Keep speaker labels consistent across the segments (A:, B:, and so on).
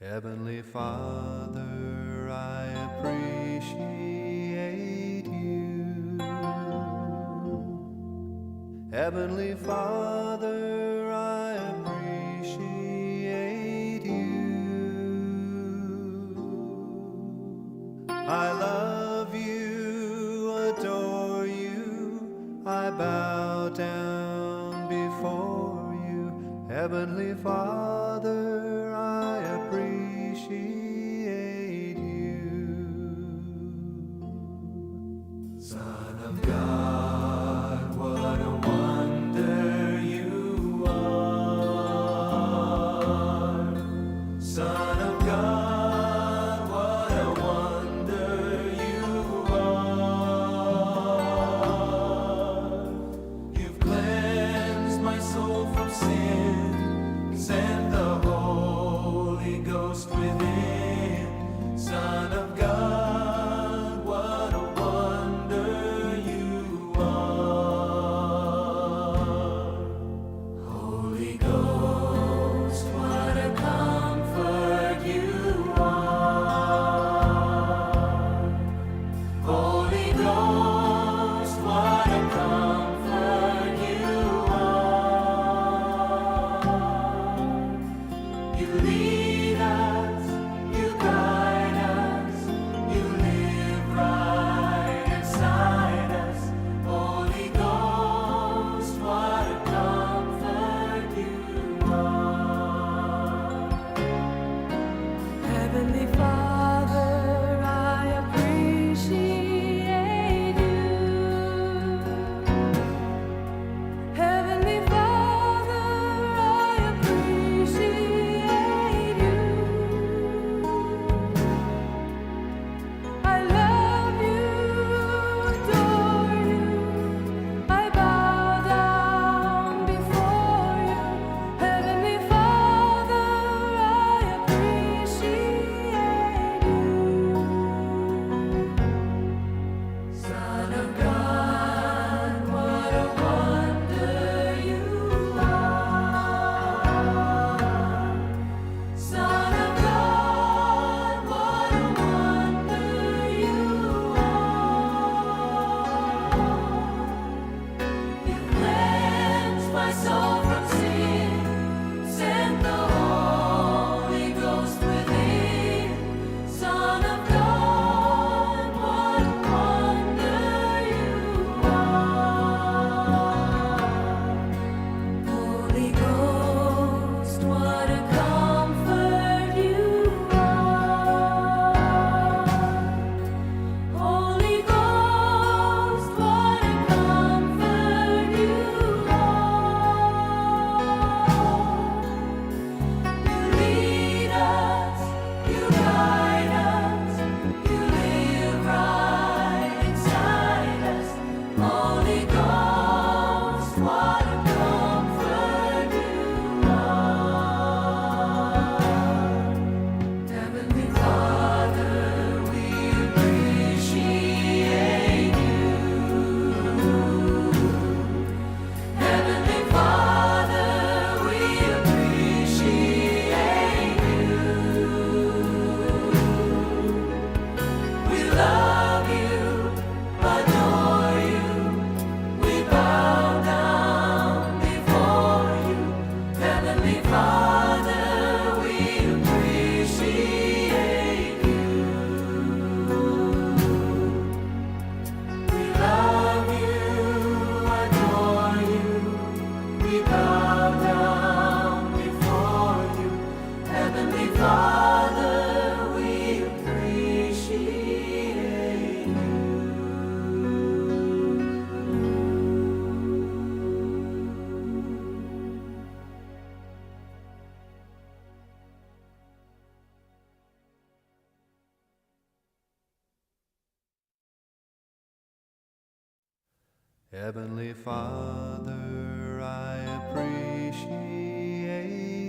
A: Heavenly Father, I appreciate you. Heavenly Father, I appreciate you. I love you, adore you, I bow down before you. Heavenly Father, I appreciate you. Son of God, what a wonder you are. Son of God, what a wonder you are. You've cleansed my soul from sin, sent the Holy Ghost within. Son of God, what a wonder you are. Holy Ghost, what a comfort you are. Holy Ghost, what a comfort you are. You lead us, you guide us, you live right inside us. Holy Ghost, what a comfort you are.
B: Heavenly Father, I appreciate you. Heavenly Father, I appreciate you. I love you, adore you. I bow down before you. Heavenly Father, I appreciate you.
A: Son of God, what a wonder you are. Son of God, what a wonder you are. You cleansed my soul from sin, sent the Holy Ghost within. Son of God, what a wonder you are.
B: Holy Ghost, what a comfort you are. Holy Ghost, what a comfort you are.
A: You lead us, you guide us, you live right inside us. Holy Ghost, what a comfort you are. Heavenly Father, we appreciate you. Heavenly Father, we appreciate you. We love you, adore you. We bow down before you. Heavenly Father, we appreciate you. We love you, adore you. We bow down before you. Heavenly Father, we appreciate you.
C: Heavenly Father, I appreciate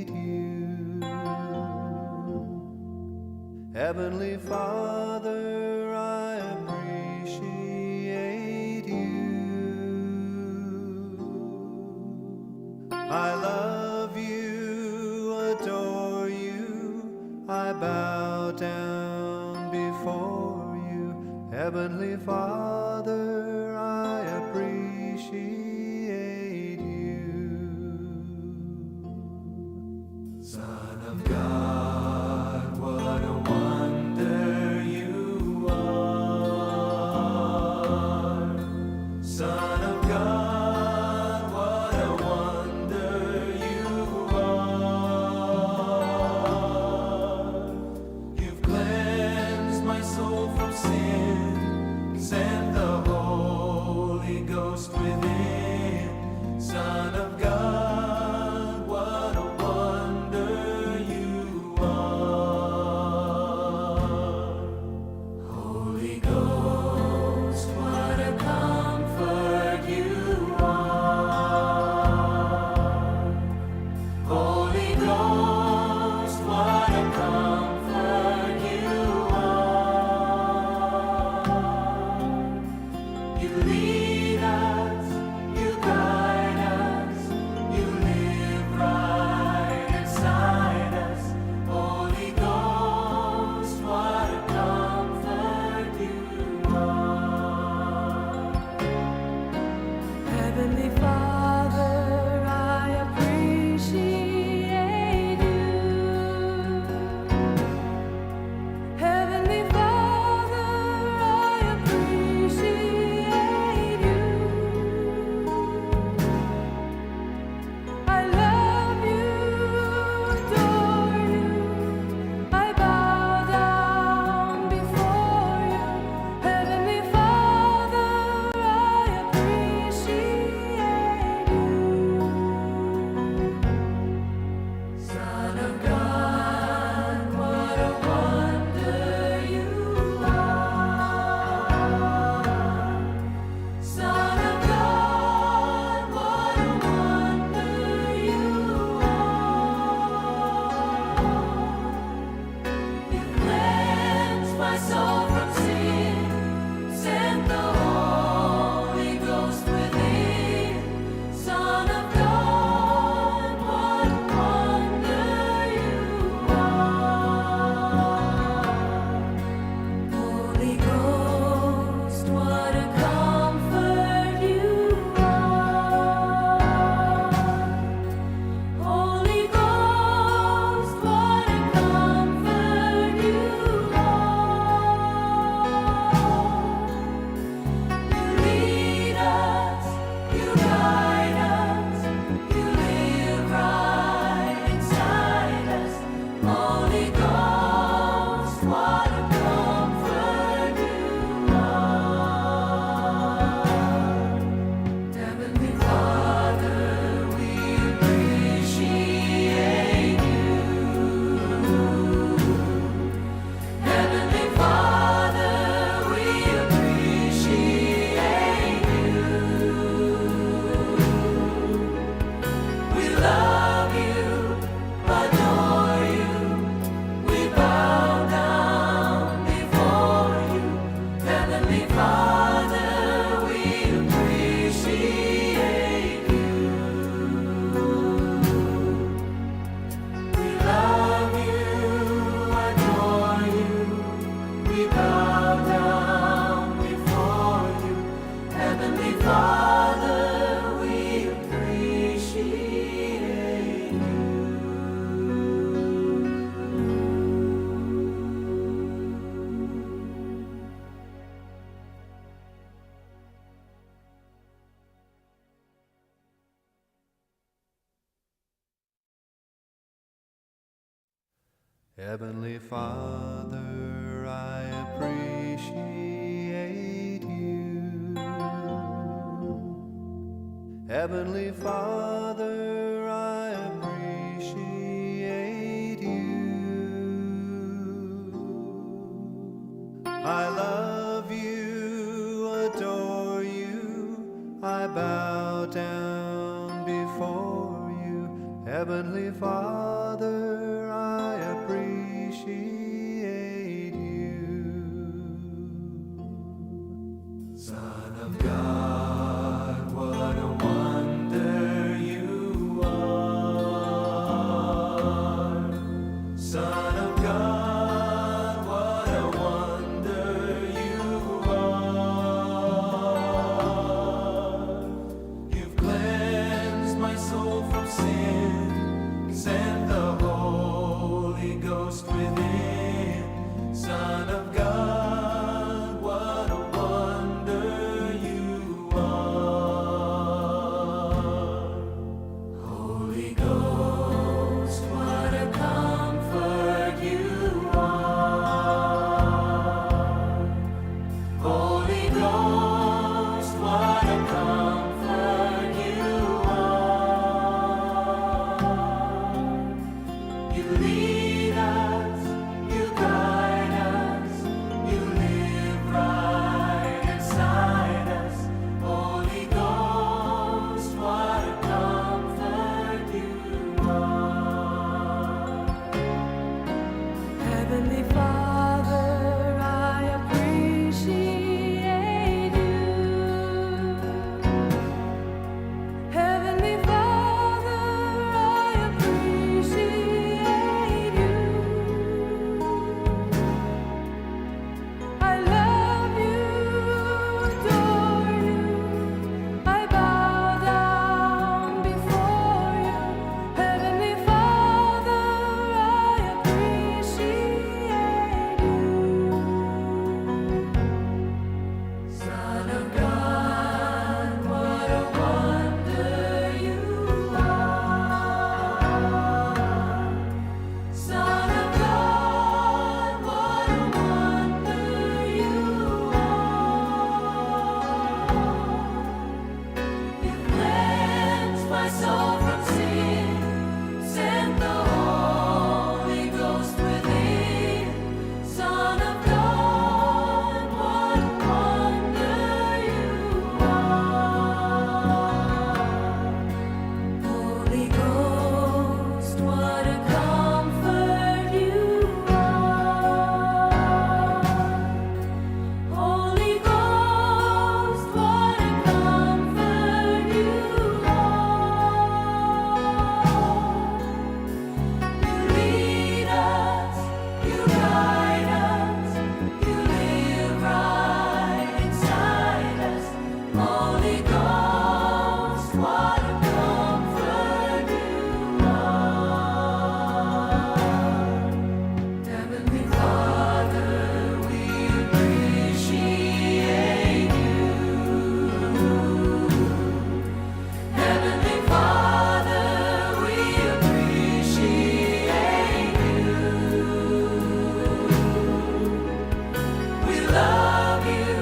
C: you. Heavenly Father, I appreciate you. I love you, adore you, I Heavenly Father, I appreciate you.
A: Son of God, what a wonder you are. Son of God, what a wonder you are. You've cleansed my soul from sin, sent the Holy Ghost within. Son of God, what a wonder you are. Holy Ghost, what a comfort you are. Holy Ghost, what a comfort you are. You lead us, you guide us, you live right inside us. Holy Ghost, what a comfort you are.
B: Heavenly Father, I appreciate you. Heavenly Father, I appreciate you. I love you, adore you. I bow down before you. Heavenly Father, I appreciate you.
A: Son of God, what a wonder you are. Son of God, what a wonder you are. You cleansed my soul from sin, sent the Holy Ghost within. Son of God, what a wonder you are.
B: Holy Ghost, what a comfort you are. Holy Ghost, what a comfort you are.
A: You lead us, you guide us, you live right inside us. Holy Ghost, what a comfort you are. Heavenly Father, we appreciate you. Heavenly Father, we appreciate you. We love you, adore you. We bow down before you. Heavenly Father, we appreciate you. We love you, adore you. We bow down before you. Heavenly Father, we appreciate you.
C: Heavenly Father, I appreciate you. Heavenly Father, I appreciate you. I love you, adore you, I bow down before you. Heavenly Father, I appreciate you.
A: Son of God, what a wonder you are. Son of God, what a wonder you are. You lead us, you guide us, you live right inside us. Holy Ghost, what a comfort you are.
B: Heavenly Father, I appreciate you. Heavenly Father, I appreciate you. I love you, adore you. I bow down before you. Heavenly Father, I appreciate you.
A: Son of God, what a wonder you are. Son of God, what a wonder you are. You cleansed my soul from sin, sent the Holy Ghost within. Son of God, what a wonder you are.
B: Holy Ghost, what a comfort you are. Holy Ghost, what a comfort you are.
A: You lead us, you guide us, you live right inside us. Holy Ghost, what a comfort you are. Heavenly Father, we appreciate you. Heavenly Father, we appreciate you. We love you,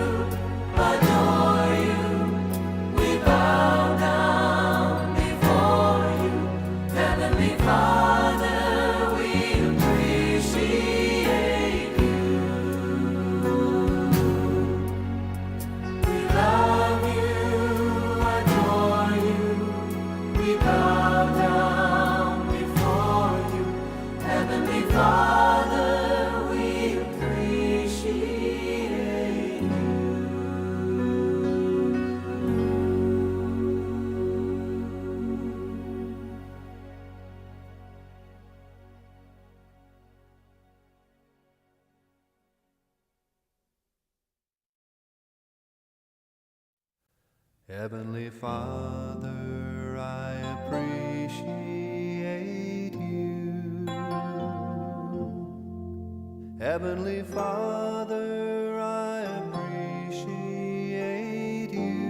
A: adore you. We bow down before you. Heavenly Father, we appreciate you. We love you, adore you. We bow down before you. Heavenly Father, we appreciate you.
C: Heavenly Father, I appreciate you. Heavenly Father, I appreciate you.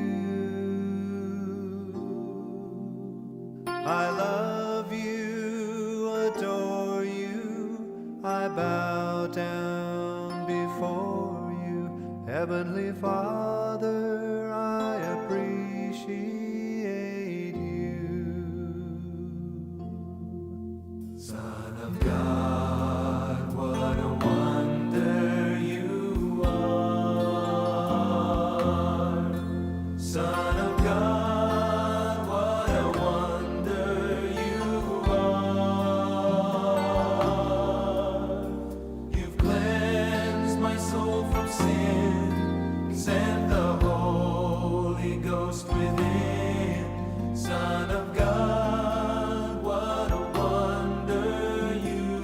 C: I love you, adore you, I bow down before you. Heavenly Father, I appreciate you.
A: Son of God, what a wonder you are. Son of God, what a wonder you are. You've cleansed my soul from sin, sent the Holy Ghost within. Son of God, what a wonder you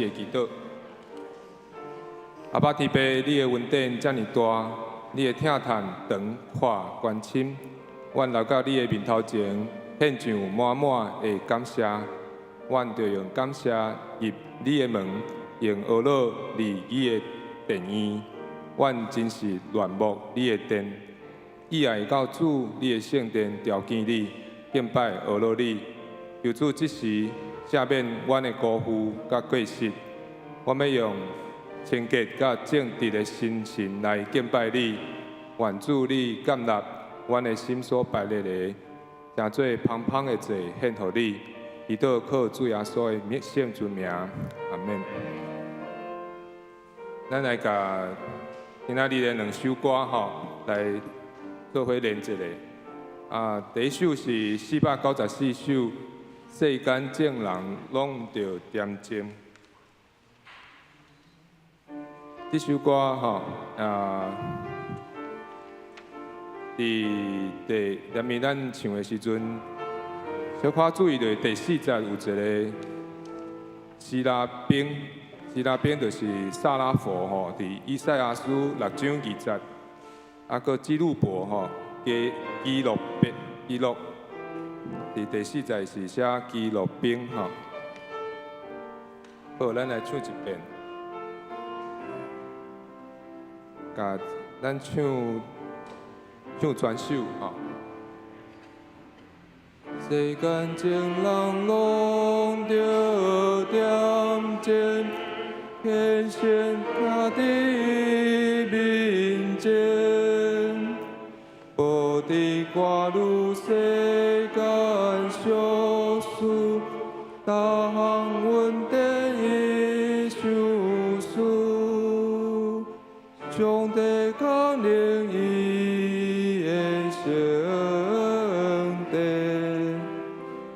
D: 的祈禱。阿爸天父，你的恩典遮爾大，你的疼痛長闊寬深，阮來到你的面頭前，獻上滿滿的感謝。阮就用感謝入你的門，用呵咾入你的殿院。阮真是戀慕你的殿，意愛到主你的聖殿朝見你，敬拜呵咾你。求主這時赦免阮的辜負佮過失，我欲用清潔佮正直的心情來敬拜你。願主你接納阮的心所排列的，成做芳香的祭獻予你。祈禱靠主耶穌的聖尊名，阿們。咱來共今仔日的兩首歌吼，來做伙連一下。啊，第一首是494首，世間眾人攏著恬靜。這首歌吼，啊，佇第連面咱唱的時陣，小可注意著第四節有一個西拉兵，西拉兵就是撒拉弗吼，佇以賽亞書6章2節，啊，閣基路伯吼，基基路伯基路，佇第四節是寫基路兵吼。好，咱來唱一遍。共咱唱唱全首吼。世間眾人攏著恬靜，虔誠徛佇面前，無佇掛慮世間俗事，逐項恩典伊賞賜。上帝降臨伊的聖殿，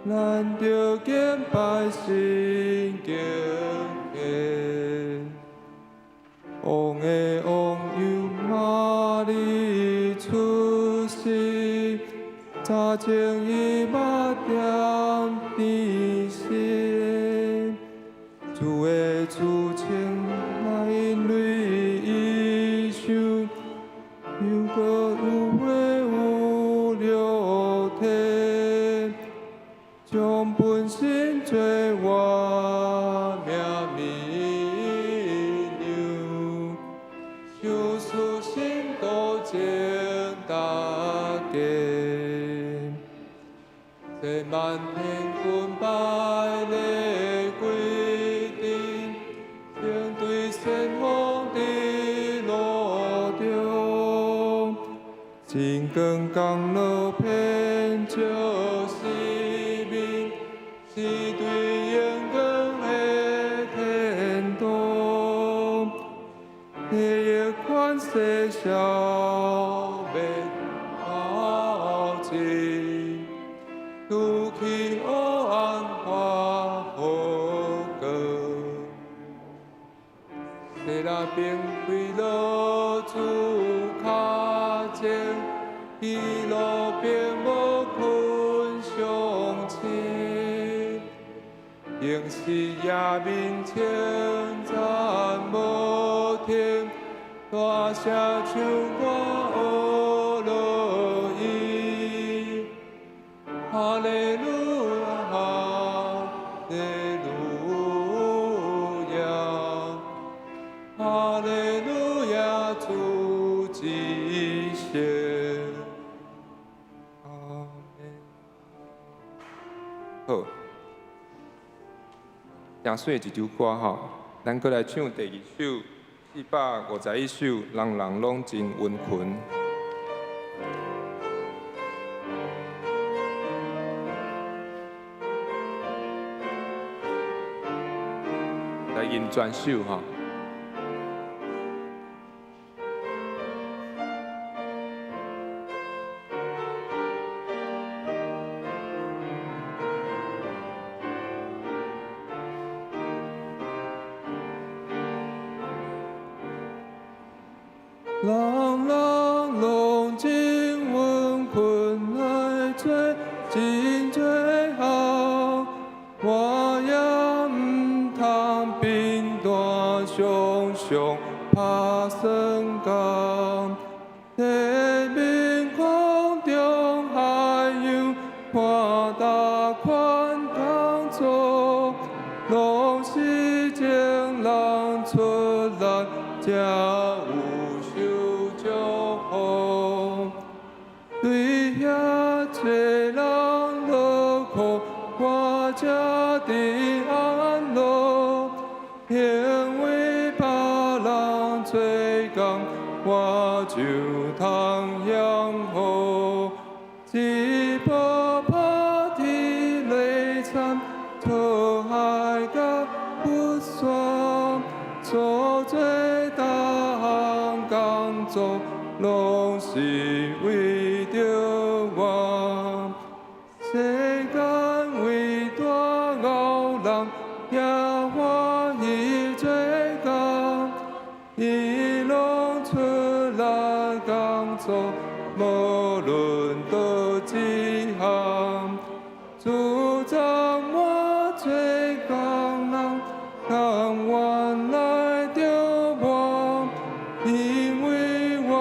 D: 咱著敬拜神敬虔。王的王由瑪利出世，早前伊捌踮佇世，主的主情乃因為伊受，又閣有血有肉體，將本身做活命綿羊，賞賜信徒情大家。千萬天軍排列歸陣，正對先鋒佇路中，星光降落遍照四面，是對榮光的天堂。第一款世消滅耗盡，除去黑暗發好光。西拉兵跪落主跤前，基路伯無困相親，仍是耶面稱讚無停，大聲唱歌呵咾伊。哈利路亞，哈利路亞，哈利路亞，主至聖。阿們。好，誠媠一首歌吼，咱閣來唱第二首，451首，人人攏真溫睏。來吟全首吼。人人攏真溫睏來做真濟項，我也毋通變福。對遐濟人勞苦，我才得安樂。因為別人做工，我就通享福。一步拍鐵累慘，出海甲不爽，做做逐項工作，攏是為著我。世間偉大熬人，也歡喜做工，伊攏出力工作，無論佗一項。主張我做工人，甘願來著我，因為我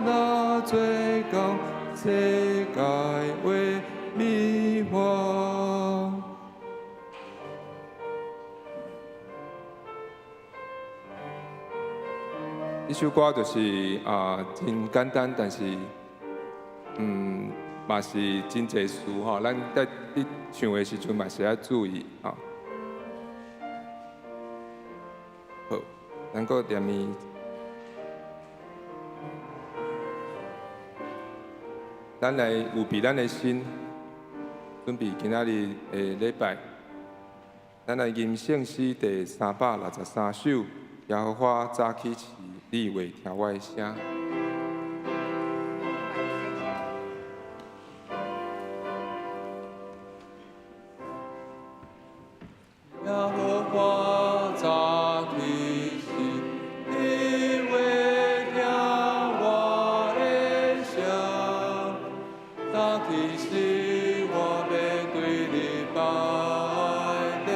D: 若做工，世界會美好。這首歌就是啊，真簡單，但是嘛是真濟詞吼。咱在咧唱的時陣嘛是愛注意啊。好，咱閣念伊。咱來預備咱的心，準備今仔日的禮拜。咱來吟聖詩第363首，耶和華早起時，你會聽我的聲。耶和華早起時，你會聽我的聲。早起時，我欲對你拜禮，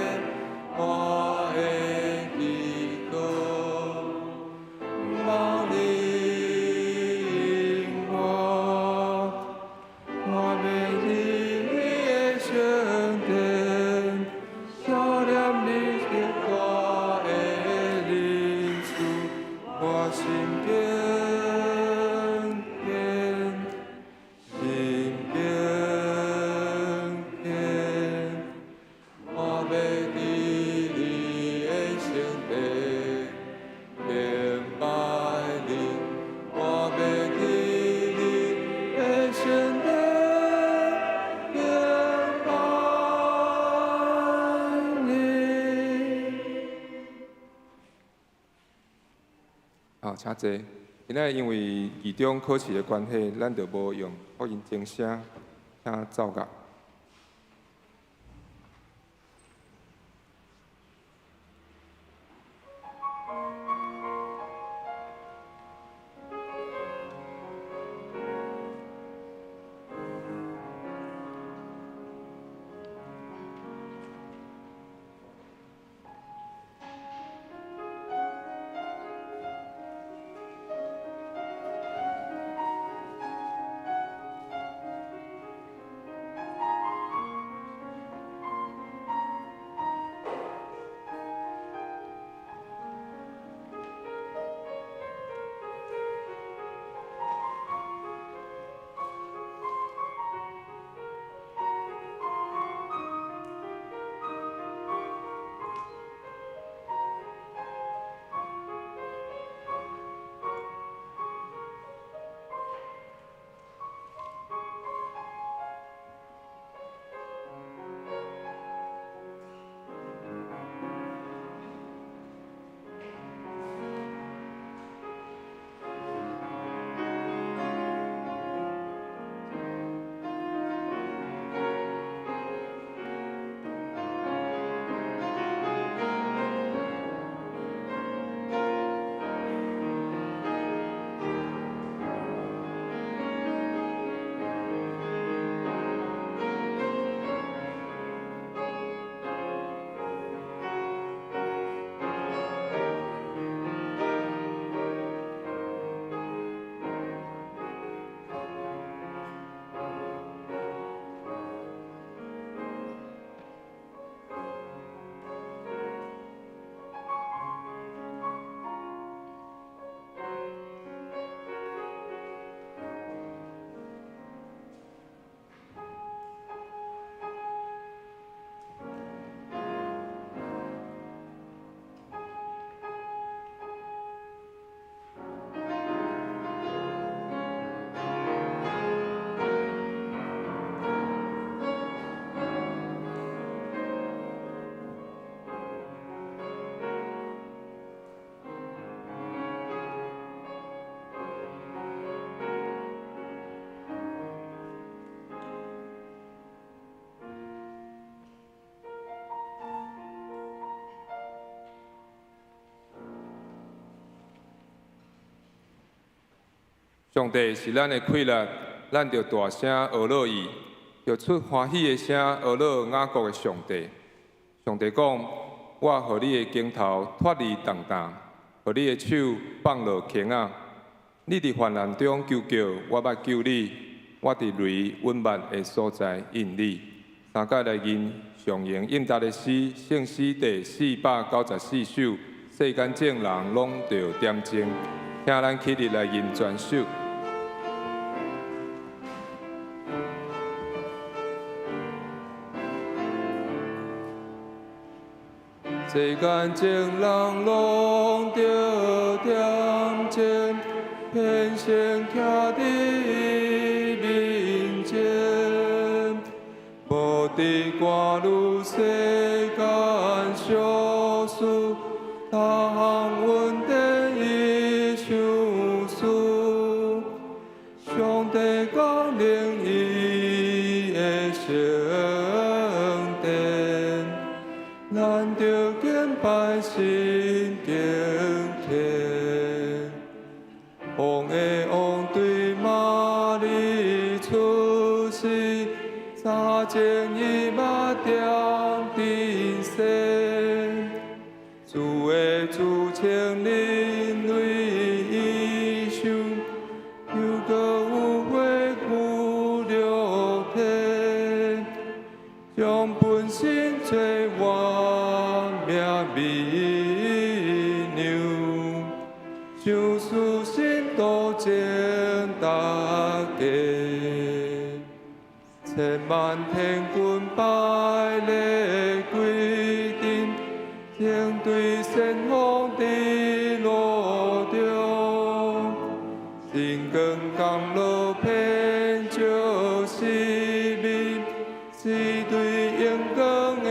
D: 我的祈禱，望你應我，我欲入你的聖殿，想念你極大的恩賜，我心堅堅，心堅堅。我欲佇你的聖殿敬拜你，我欲佇你的聖殿敬拜你。好，請坐。今仔日因為期中考試的關係，咱就無用福音鐘聲，請奏樂。上帝是咱的氣力，咱著大聲呵咾伊，著出歡喜的聲呵咾雅各的上帝。上帝講：我予你的肩頭脫離重擔，予你的手放落牽仔。你佇患難中求叫，我捌救你；我佇雷穩密的所在應你。三擺來吟上用應答的詩，聖詩第494首，世間眾人攏著點鐘，請咱起立來吟全首。世間眾人攏著點鐘，虔誠徛佇伊面前，無佇寒雨世間相思，逐項恩典伊賞賜，上帝降臨伊的聖殿，咱著敬拜神敬虔。王的王對瑪利出世，早前伊捌點燈生，主的主稱人類以上，又閣有血有肉體，將本身做活命美娘，賞賜信徒前大家，千萬天軍排列歸陣，正對先鋒佇路中，星光降落遍照四面，是對榮光的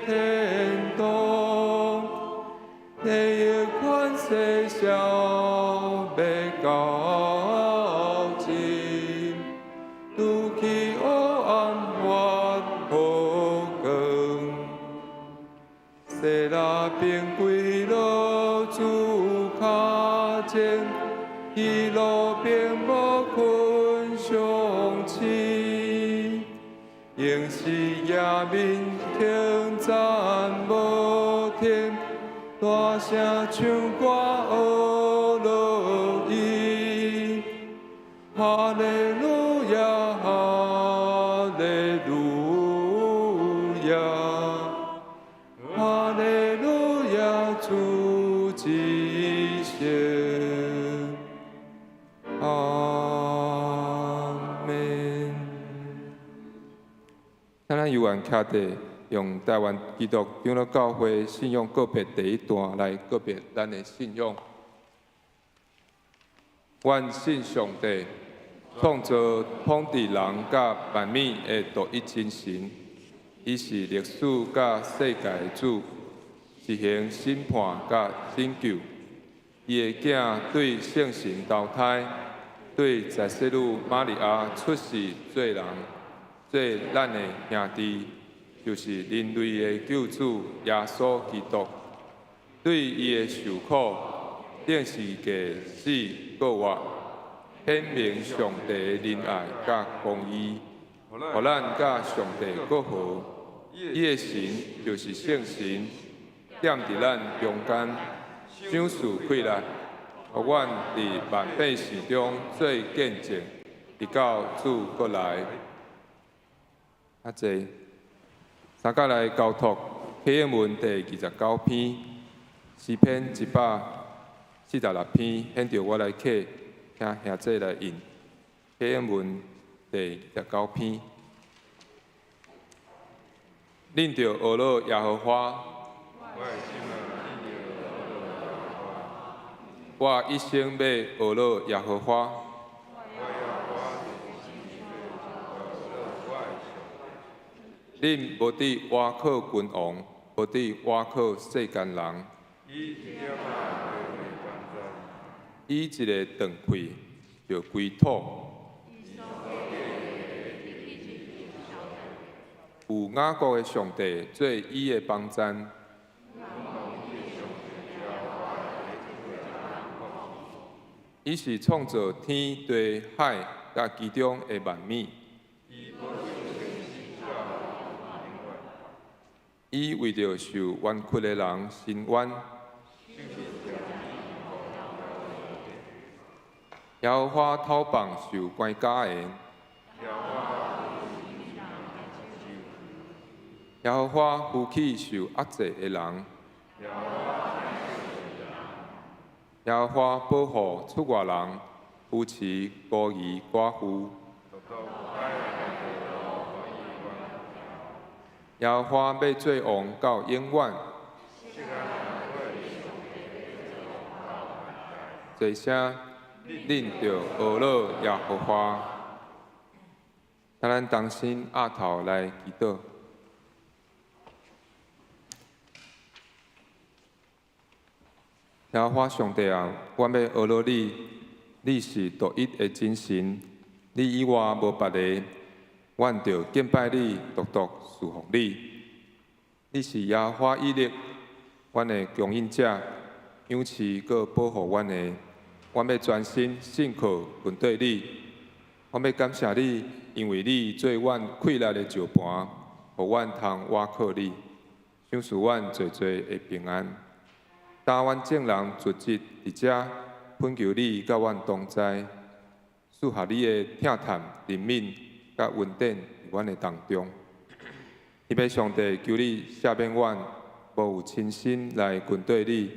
D: 天堂，第一款世笑欲到盡，拄去黑暗發好光，世拉兵跪落主跤前，基路並無困相似，仍是仰面稱讚無停，大聲唱歌呵咾伊，哈利路亞，哈利路亞，哈利路亞，主至聖，阿們。請咱有緣徛佇用台灣基督長老教會信仰告白第一段來告白咱的信仰。阮信上帝，創造統治人佮萬物的獨一真神，伊是歷史佮世界的主，實行審判佮拯救。伊的囝對聖神投胎，對在聖女瑪利亞出世做人，做咱的兄弟，就是人類的救主耶穌基督。對伊的受苦，釘十架死閣活，顯明上帝的仁愛佮公義，予咱佮上帝閣和。伊的神就是聖神，踮佇咱中間，賞賜氣力，予阮佇萬百姓中做見證，直到主閣來。啊，這三甲來交託啟應文第29篇，詩篇146篇，現著我來啟，請兄姊來印。啟應文第29篇，恁著呵咾耶和華，我一生欲呵咾耶和華。恁無得倚靠君王，無得倚靠世間人。以一个斷氣就歸土。有雅各的上帝做伊的幫贊。伊是創造天地海佮其中的萬物。伊為著受冤屈的人伸冤。耶和華討放受關監的。耶和華扶起受壓制的人。耶和華保護出外人，扶持孤兒寡婦。耶和華欲做王到永遠。齊聲，恁著呵咾耶和華。請咱同心徛頭來祈禱。耶和華上帝啊，阮欲呵咾你，你是獨一的真神，你以外無別个，阮著敬拜你，獨獨事奉你。你是耶和華以勒，阮的供應者，養飼閣保護阮的。阮欲專心信靠跟綴你，阮欲感謝你，因為你做阮氣力的石盤，予阮通倚靠你，賞賜阮濟濟的平安。今阮眾人聚集佇遮，懇求你佮阮同在，賜予你的疼痛、憐憫佮恩典佇阮的當中。希欲上帝求你赦免阮，無有親身來跟綴你，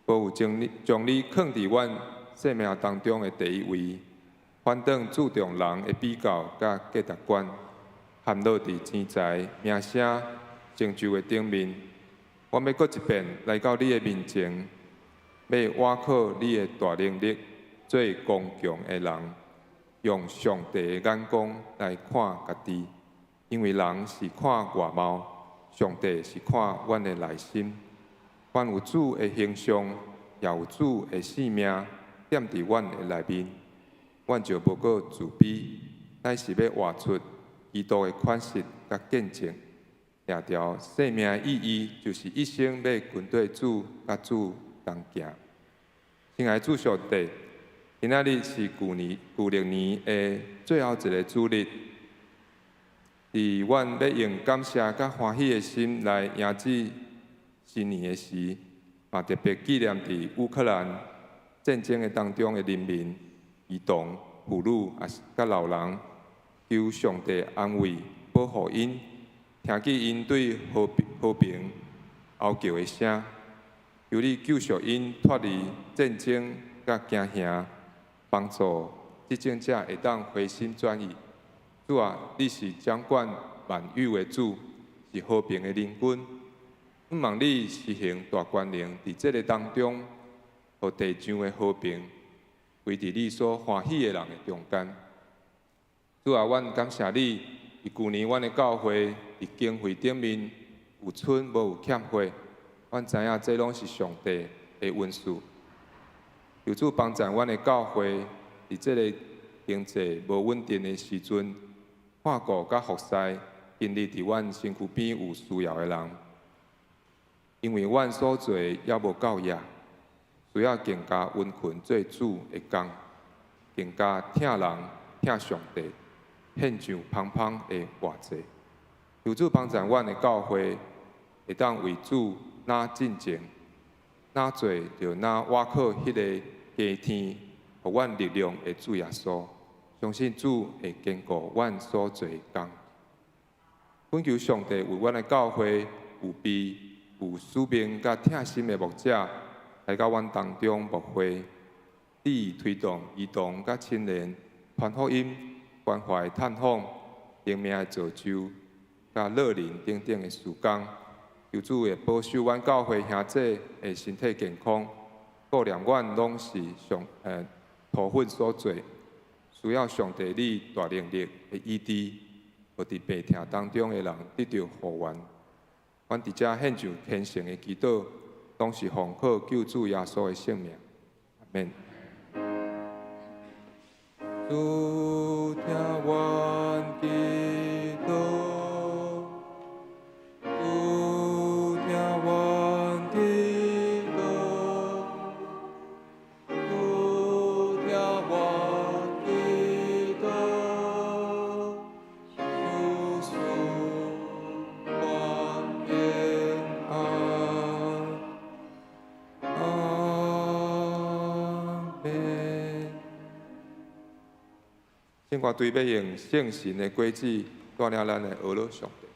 D: 無有將你將你囥佇阮生命當中的第一位，反轉注重人的比較佮價值觀，陷落佇錢財、名聲、成就的頂面。阮欲閣一遍來到你的面前，欲倚靠你的大能力，做剛強的人，用上帝的眼光來看家己，因為人是看外貌，上帝是看阮的內心。阮有主的形象，也有主的性命，踮佇阮的內面，阮就無閣自卑，乃是欲活出基督的款式佮見證。掠著生命的意義，就是一生欲跟綴主，佮主同行。親愛的主上帝，今仔日是舊年舊曆年的最後一个主日，佇阮欲用感謝佮歡喜的心來迎接新年的時，嘛特別紀念佇烏克蘭戰爭的當中的人民、兒童、婦女，也是佮老人，求上帝安慰、保護𪜶。聽見𪜶對和平和平哀求的聲，求你救贖𪜶脫離戰爭佮驚嚇，幫助執政者會當回心轉意。主啊，你是掌管萬有的主，是和平的靈君。向望你施行大權能，佇這个當中，予地上的和平歸佇你所歡喜的人的中間。主啊，阮感謝你，佇舊年阮的教會佇經費頂面有賰無有欠缺，阮知影這攏是上帝的恩賜。求主幫助阮的教會，佇這个經濟無穩定的時陣，看顧佮服侍今日佇阮身軀邊有需要的人。因為阮所做的猶無夠額，需要更加殷勤做主的工，更加疼人、疼上帝，獻上芳芳的活祭。求主幫助阮的教會，會當為主若進前，若做就若倚靠彼个加添予阮力量的主耶穌。相信主會堅固阮所做的工。懇求上帝為阮的教會預備有使命佮疼心的牧者來到阮當中牧會，致力推動兒童佮青年傳福音、關懷探訪、靈命的造就、佮樂齡等等的事工。求主會保守阮教會兄弟的身體健康，顧念阮攏是上塗粉所做，需要上帝你大能力的醫治，予佇病痛當中的人得著復原。阮佇遮獻上虔誠的祈禱，攏是奉靠救主耶穌的聖名。阿們。主聽阮祈禱，主聽阮祈禱，主聽聖歌隊欲用聖神的果子帶領咱來呵咾上帝。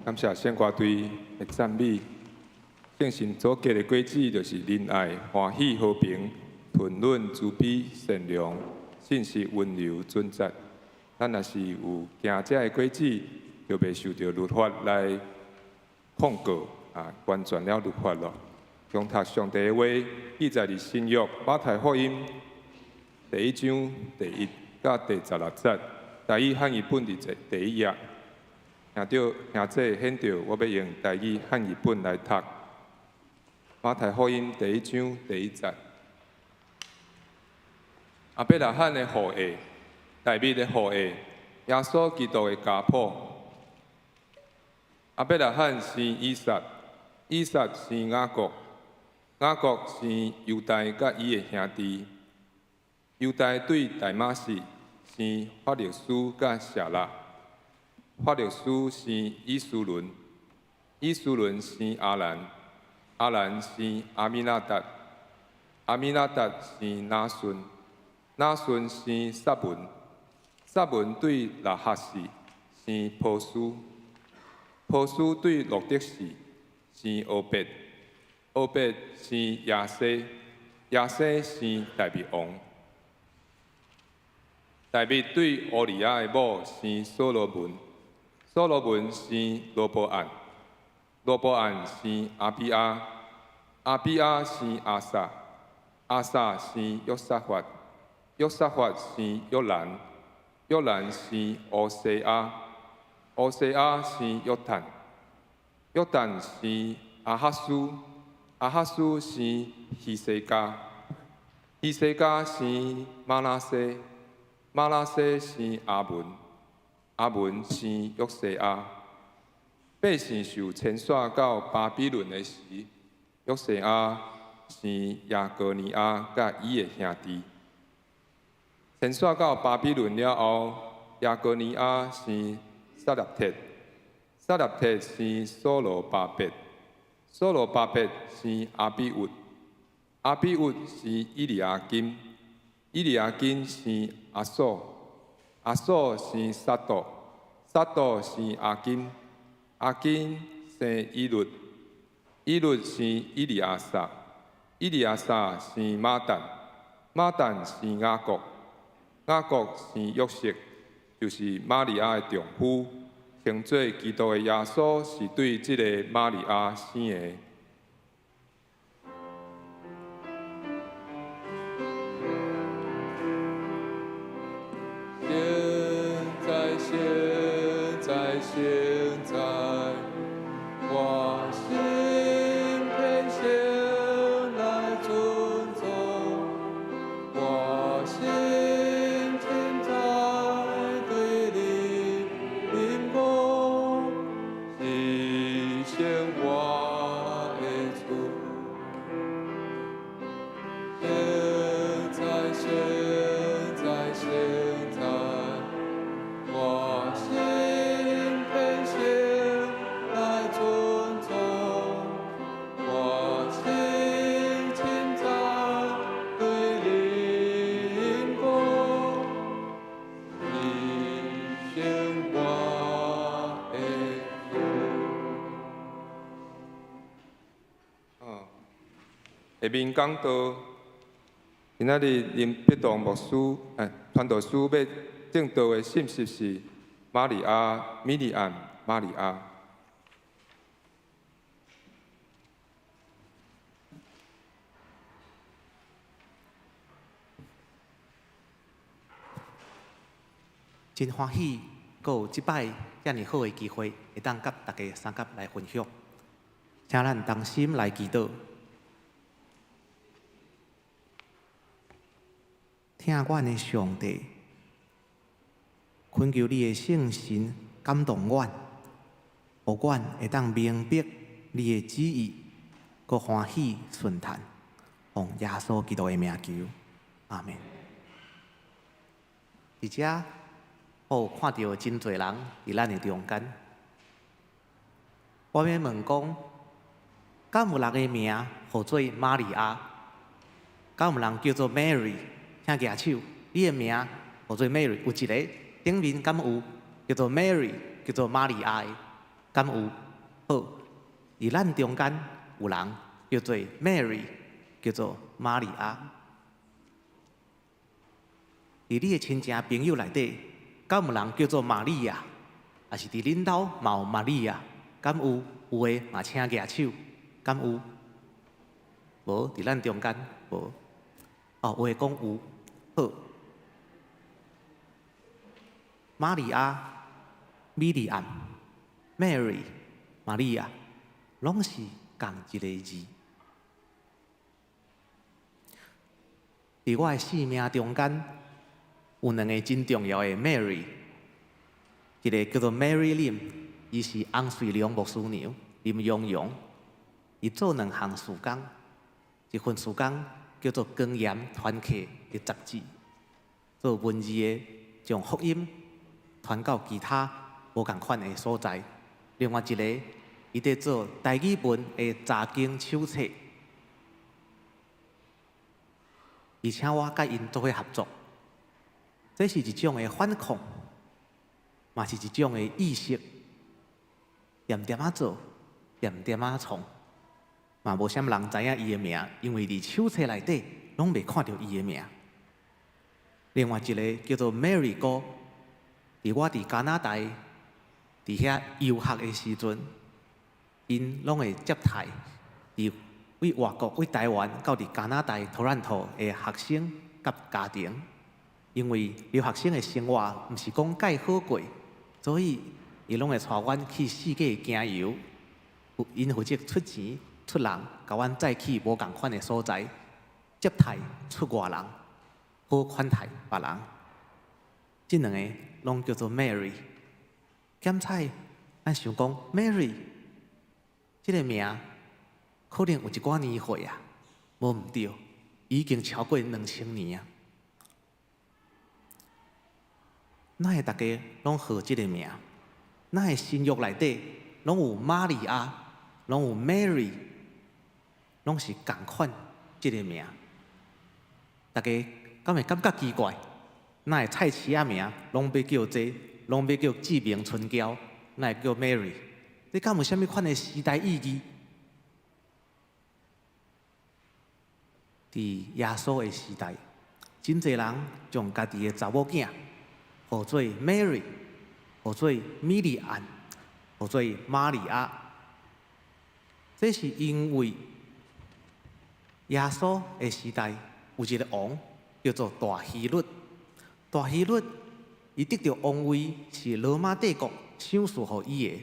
D: 感謝聖歌隊的讚美。聖神所結的果子就是仁愛、歡喜、和平、吞忍、慈悲、善良、信實、溫柔、準則。咱若是有行這个果子，就袂受著律法來控告啊，完全了律法囉。共讀上帝的話，記載佇新約馬太福音第一章第一佮第十六節，台語漢譯本佇第一頁。兄長兄姐顯著，我欲用台語漢譯本來讀。馬太福音第一章第一節。亞伯拉罕的後裔，大衛的後裔，耶穌基督的家譜。亞伯拉罕生以撒，以撒生雅各，雅各生猶大佮伊的兄弟。猶大對大馬士生法勒斯佮舍辣，法勒斯生以斯崙，以斯崙生亞蘭，亞蘭生亞米拿達，亞米拿達生拿順，拿順生撒文，撒文對喇合氏生波斯，波斯對路得氏生俄別，俄別生耶西，耶西生大衛王。大衛對烏利亞的某生所羅門，所羅門生羅波按，羅波按生亞比亞，亞比亞生亞撒，亞撒生約沙法，約沙法生約蘭，約蘭生烏西亞，烏西亞生約坦，約坦生亞哈斯，亞哈斯生希西家，希西家生瑪拿西，瑪拿西生亞文，亞文生約西亞。百姓受遷徙到巴比倫的時，約西亞生耶哥尼亞佮伊的兄弟。遷徙到巴比倫了後，耶哥尼亞生撒勒鐵，撒勒鐵生所羅巴伯，所羅巴伯生亞比烏，亞比烏生以利亞金，以利亞金生阿索，阿索生撒杜，撒杜生亞金，亞金生以律，以律生以利亞撒，以利亞撒生馬但，馬但生雅各，雅各生約瑟，就是瑪利亞的丈夫，稱做基督的耶穌是對這個瑪利亞生的。現在，現在，現在，我心偏向來尊崇，我心凊彩對你認講，是生活的主。現在，現在，現在，我心偏向來尊崇，我心凊彩對你認講，是生活的主。下面講道，今仔日林必棟牧師、傳道師欲證道的信息是瑪利亞、米利暗、瑪利亞。
E: 真歡喜，閣有這擺遮爾好的機會，會當佮大家相佮來分享。請咱同心來祈禱。疼阮的上帝，懇求你的聖神感動阮，予阮會當明白你的旨意，閣歡喜順從。奉耶穌基督的名求，阿們。佇遮，我有看著真濟人佇咱的中間。我欲問講，敢有人的名號做瑪利亞？敢有人叫做 Mary？請舉手，你的名號做 Mary，有一個頂面敢有叫做 Mary，叫做瑪利亞的，敢有？好，佇咱中間有人叫做 Mary，叫做瑪利亞。佇你的親情朋友內底，敢有人叫做瑪利亞？抑是佇恁兜嘛有瑪利亞？敢有？有的嘛請舉手，敢有？無，佇咱中間無。哦，有的講有。好，瑪利亞、米利暗、Mary、瑪利亞，攏是仝一个字。佇我的生命中間，有兩个真重要的 Mary，一个叫做 Mary Lim，伊是洪瑞良牧師娘林蓉蓉，伊做兩項事工，一份事工叫做《光鹽團客》的雜誌，做文字的，將福音傳到其他無仝款的所在。另外一个，伊佇做台語文的查經手冊，而且我佮𪜶做伙合作，這是一種的反抗，嘛是一種的意識，恬恬仔做，恬恬仔創，嘛無啥物人知影伊的名，因為佇手冊內底攏袂看著伊的名。另外一个叫做 Mary 哥，佇我佇加拿大佇遐遊學的時陣，𪜶攏會接待佇為外國、為台灣到佇加拿大多倫多的學生佮家庭，因為留學生的生活毋是講蓋好過，所以伊攏會帶阮去四界行遊，𪜶負責出錢出人，共阮載去無仝款的所在，接待出外人，好款待別人。這兩個攏叫做 Mary。檢採，咱想講 Mary 這个名可能有一寡年歲啊，無毋對，已經超過2000年啊。哪會逐家攏號這个名？哪會新約內底攏有瑪利亞，攏有 Mary，攏是仝款這个名？逐家敢會感覺奇怪？哪會菜市仔名攏欲叫這，攏欲叫志明春嬌，哪會叫 Mary？這敢有啥物款的時代意義？佇耶穌的時代，真濟人將家己的查某囝號做 Mary，號做米利暗，號做瑪利亞。這是因為耶穌的時代有一个王叫做大希律。大希律伊得著王位是羅馬帝國賞賜予伊的，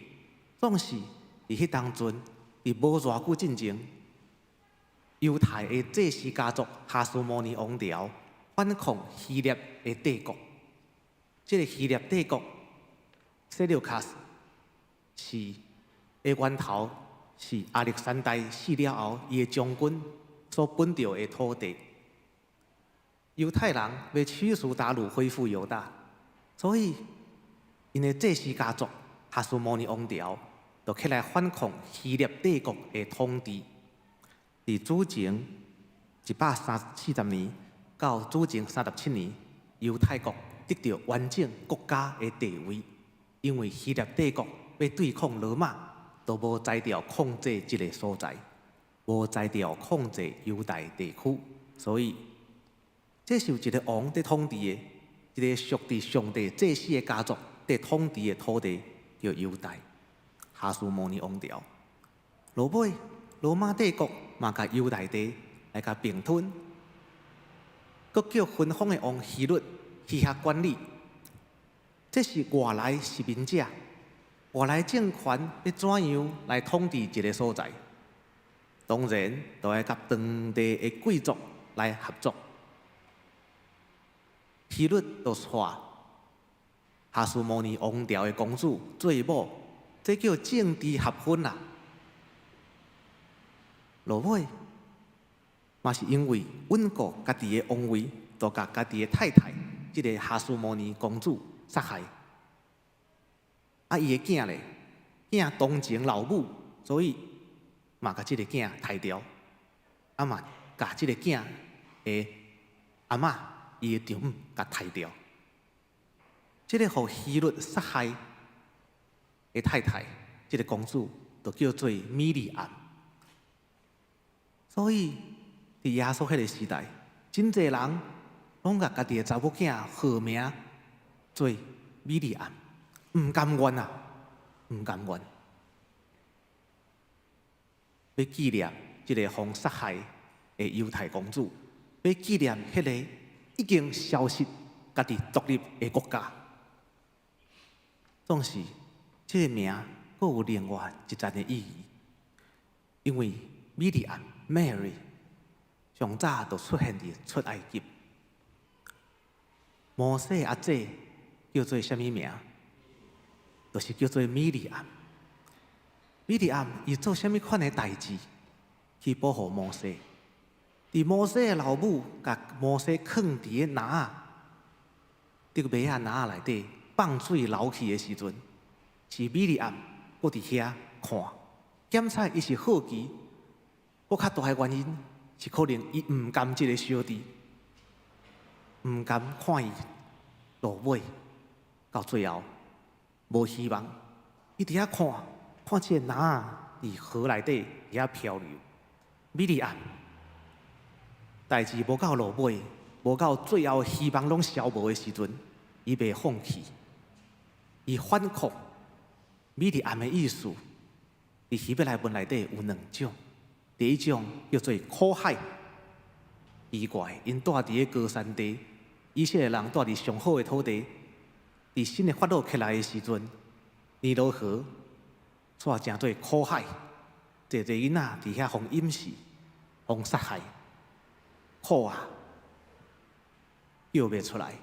E: 總是佇彼當陣，佇無偌久進前，猶太的祭司家族哈斯摩尼王朝反抗希臘的帝國。這个希臘帝國塞琉卡斯是的源頭是亞歷山大死了後，伊的將軍所分著的土地。猶太人欲驅除韃虜，恢復猶大，所以𪜶的祭司家族哈斯摩尼王朝就起來反抗希臘帝國的統治。佇主前134年到主前37年，猶太國得著完整國家的地位，因為希臘帝國欲對抗羅馬，都無才調控制這个所在，無才調控制猶大地區，所以這是有一个王佇統治的，一个屬佇上帝祭司的家族佇統治的土地，叫猶大哈斯摩尼王朝。落尾，羅馬帝國嘛共猶大地來共併吞，閣叫芬芳的王希律去遐管理。這是外來殖民者，外來政權欲怎樣來統治一个所在？當然，就愛佮當地的貴族來合作。希律就娶哈斯摩尼王朝的公主做某，這叫政治合婚啦。落尾，嘛是因為穩固家己的王位，就共家己的太太，這个哈斯摩尼公主殺害。啊，伊的囝咧，囝同情老母，所以嘛共這个囝刣掉，啊嘛共這个囝的阿嬤，伊的丈母共刣掉。這个予希律殺害的太太，這个公主就叫做米利暗。所以，佇耶穌彼个時代，真濟人攏共家己的查某囝號名做米利暗，毋甘願啊，毋甘願。欲紀念這个予殺害的猶太公主，欲紀念彼个已經消失、家己獨立的國家。總是，這个名閣有另外一層的意義，因為米利暗 Mary 上早就出現佇出埃及。摩西阿姊叫做啥物名？就是叫做米利暗。米利暗伊做啥物款的代誌去保護摩西？佇摩西的老母共摩西囥佇个籃仔，佇個馬仔籃仔內底放水流去的時陣，是米利暗閣佇遐看。檢採伊是好奇，閣較大的原因是可能伊毋甘這个小弟，毋甘看伊落尾到最後無希望。伊佇遐看，看這个籃仔佇河內底佇遐漂流，米利暗，代誌無到落尾，無到最後希望攏消無的時陣，伊袂放棄，伊反抗。米利暗的意思，佇希伯來文內底有兩種。第一種叫做苦海，奇怪，𪜶蹛佇個高山地，以色列人蹛佇上好的土地，佇新的法老起來的時陣，尼羅河煞成做苦海，濟濟囡仔佇遐予淹死，予殺害，苦啊，叫袂出來，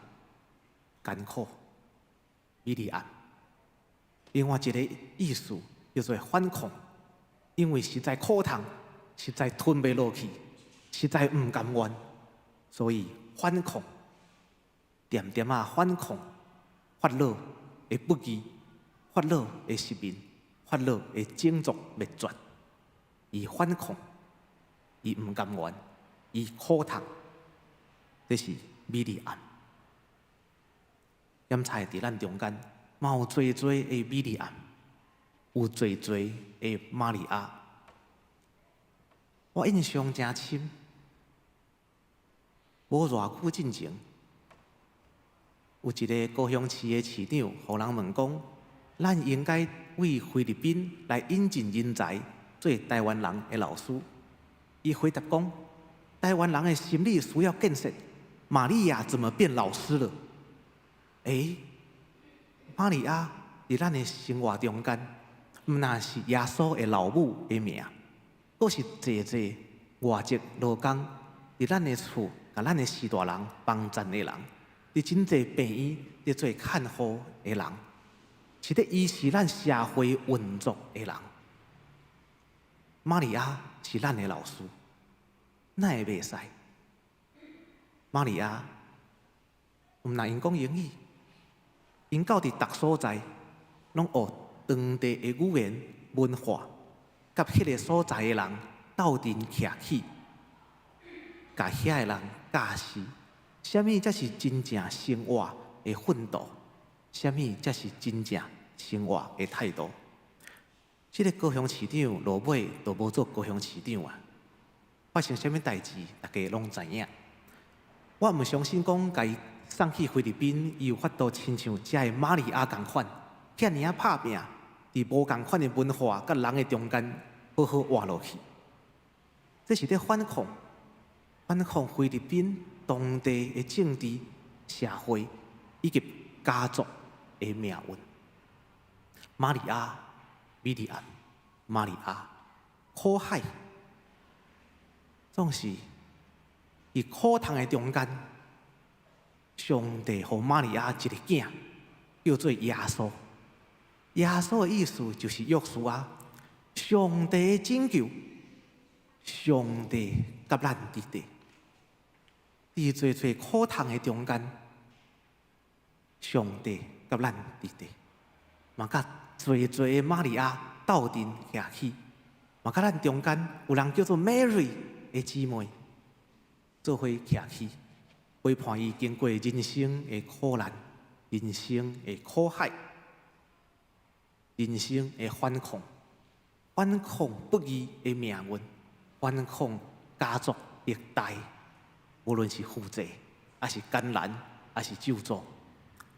E: 艱苦，米利暗。另外一個意思叫做反抗，因為實在苦痛，實在吞袂落去，實在毋甘願，所以反抗，恬恬仔反抗，法老的不義，法老的殖民，法老的種族滅絕，伊反抗，伊毋甘願，伊苦痛，這是米利暗。檢查佇咱中間，嘛有濟濟的米利暗，有濟濟的瑪利亞。我印象誠深，無偌久進前，有一个高雄市的市長，予人問講，咱應該對菲律賓來引進人才做台灣人的老師。伊回答講，台灣人的心理需要建設。瑪利亞怎麼變老師了？欸，瑪利亞佇咱的生活中間，毋但是耶穌的老母的名，閣是濟濟外籍勞工佇咱的厝，共咱的序大人幫贊的人，佇真濟病院佇做看護的人，是咧維持咱社會運作的人。瑪利亞是咱的老師，哪會袂使？瑪利亞毋但𪜶講英語，𪜶到佇逐所在，攏學當地的語言文化，佮彼个所在的人鬥陣徛起，共遐的人教示，啥物才是真正生活的奮鬥，啥物才是真正生活的態度。這个高雄市長落尾都無做高雄市長啊！發生啥物代誌，大家攏知影。我毋相信講，共伊送去菲律賓，伊有法度親像遮的瑪利亞仝款，遐爾仔拍拚，佇無仝款的文化佮人的中間，好好活落去。這是咧反抗，反抗菲律賓當地的政治、社會以及家族的命運。瑪利亞，米利暗，瑪利亞，苦海，總是佇苦痛的中間，上帝予瑪利亞一个囝，叫做耶穌。耶穌的意思就是約書亞，上帝的拯救，上帝佮咱佇佇，佇濟濟苦痛的中間，上帝佮咱佇佇，嘛佮濟濟的瑪利亞鬥陣徛起，嘛佮咱中間有人叫做 Mary 的姊妹，做伙徛起，陪伴伊經過人生的苦難、人生的苦海、人生的反抗、反抗不義的命運、反抗家族歷代，無論是負債，抑是艱難，抑是咒詛，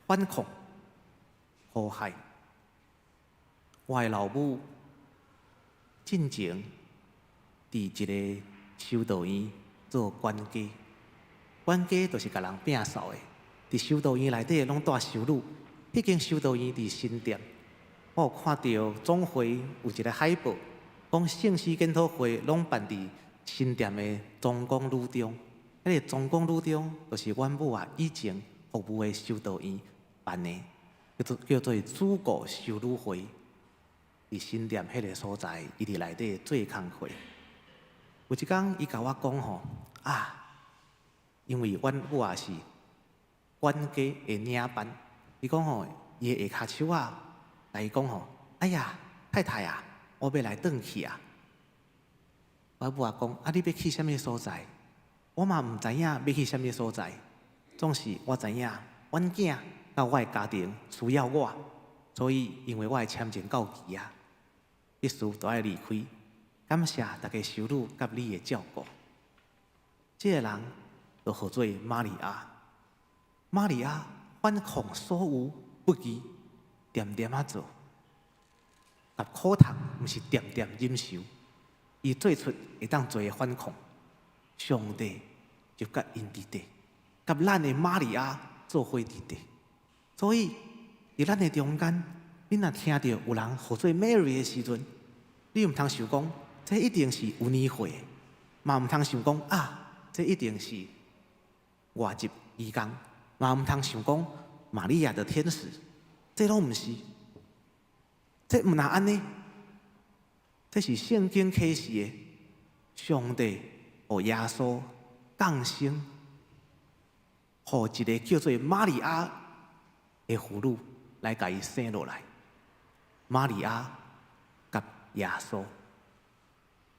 E: 反抗苦海。我的老母進前佇一个修道院做管家，管家就是共人摒掃的。佇修道院內底攏蹛修女，彼間修道院佇新店，我有看著總會有一個海報，講聖詩研討會攏辦佇新店的崇光女中。彼个崇光女中就是阮母仔以前服務的修道院辦的，叫做主顧修女會。佇新店彼个所在，伊佇內底做工課。有一工，伊共我講吼啊，因為阮母仔是管家的領班，伊講吼，伊的下跤手仔，共伊講吼，哎呀，太太啊，我欲來轉去啊。我母仔講，啊，你欲去啥物所在？我嘛毋知影欲去啥物所在，總是我知影，阮囝佮我的家庭需要我，所以因為我的簽證到期啊，必須都愛離開。感謝逐家修女佮你的照顧。這个人就號做瑪利亞。瑪利亞反抗所有不義，恬恬仔做，佮苦痛毋是恬恬忍受，伊做出會當做的反抗，上帝就佮𪜶佇底，佮咱的瑪利亞做伙佇底。所以，佇咱的中間，你若聽著有人號做 Mary 的時陣，你毋通想講，這一定是有年歲的，嘛毋通想講啊，這一定是外籍移工，嘛毋通想講瑪利亞的天使，這攏毋是，這毋若按呢，這是聖經啟示的，上帝予耶穌降生，予一个叫做瑪利亞的婦女來共伊生落來。瑪利亞佮耶穌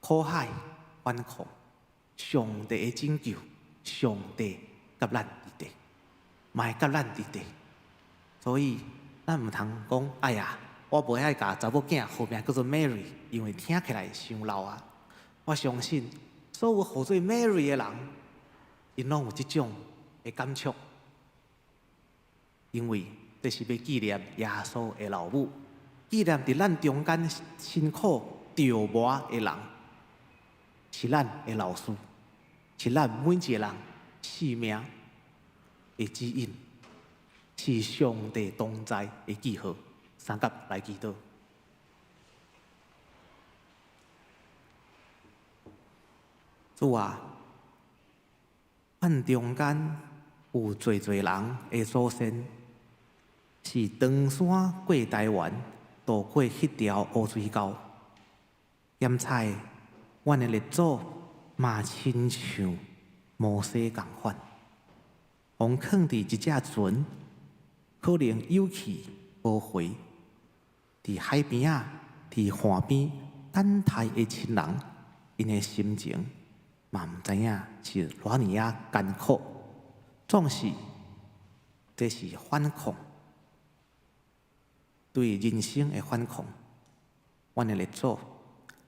E: 苦海反抗，上帝的拯救，上帝佮咱佇底，嘛會佮咱佇底。所以咱毋通講，哎呀，我無愛共查某囝號名叫做 Mary，因為聽起來傷老啊。我相信所有號做 Mary 的人，𪜶攏有這種的感觸，因為這是欲紀念耶穌的老母，紀念佇咱中間辛苦著磨的人，是咱的老師，是咱每一个人生命的指引，是上帝同在的記號。三甲來祈禱。主啊，咱中間有濟濟人的祖先是唐山過台灣，渡過彼條烏水溝，檢採阮的列祖嘛親像摩西仝款，予囥佇一隻船，可能有去無回，佇海邊仔，佇岸邊等待的親人，𪜶的心情嘛毋知影是偌爾仔艱苦，總是這是反抗，對人生的反抗。阮的列祖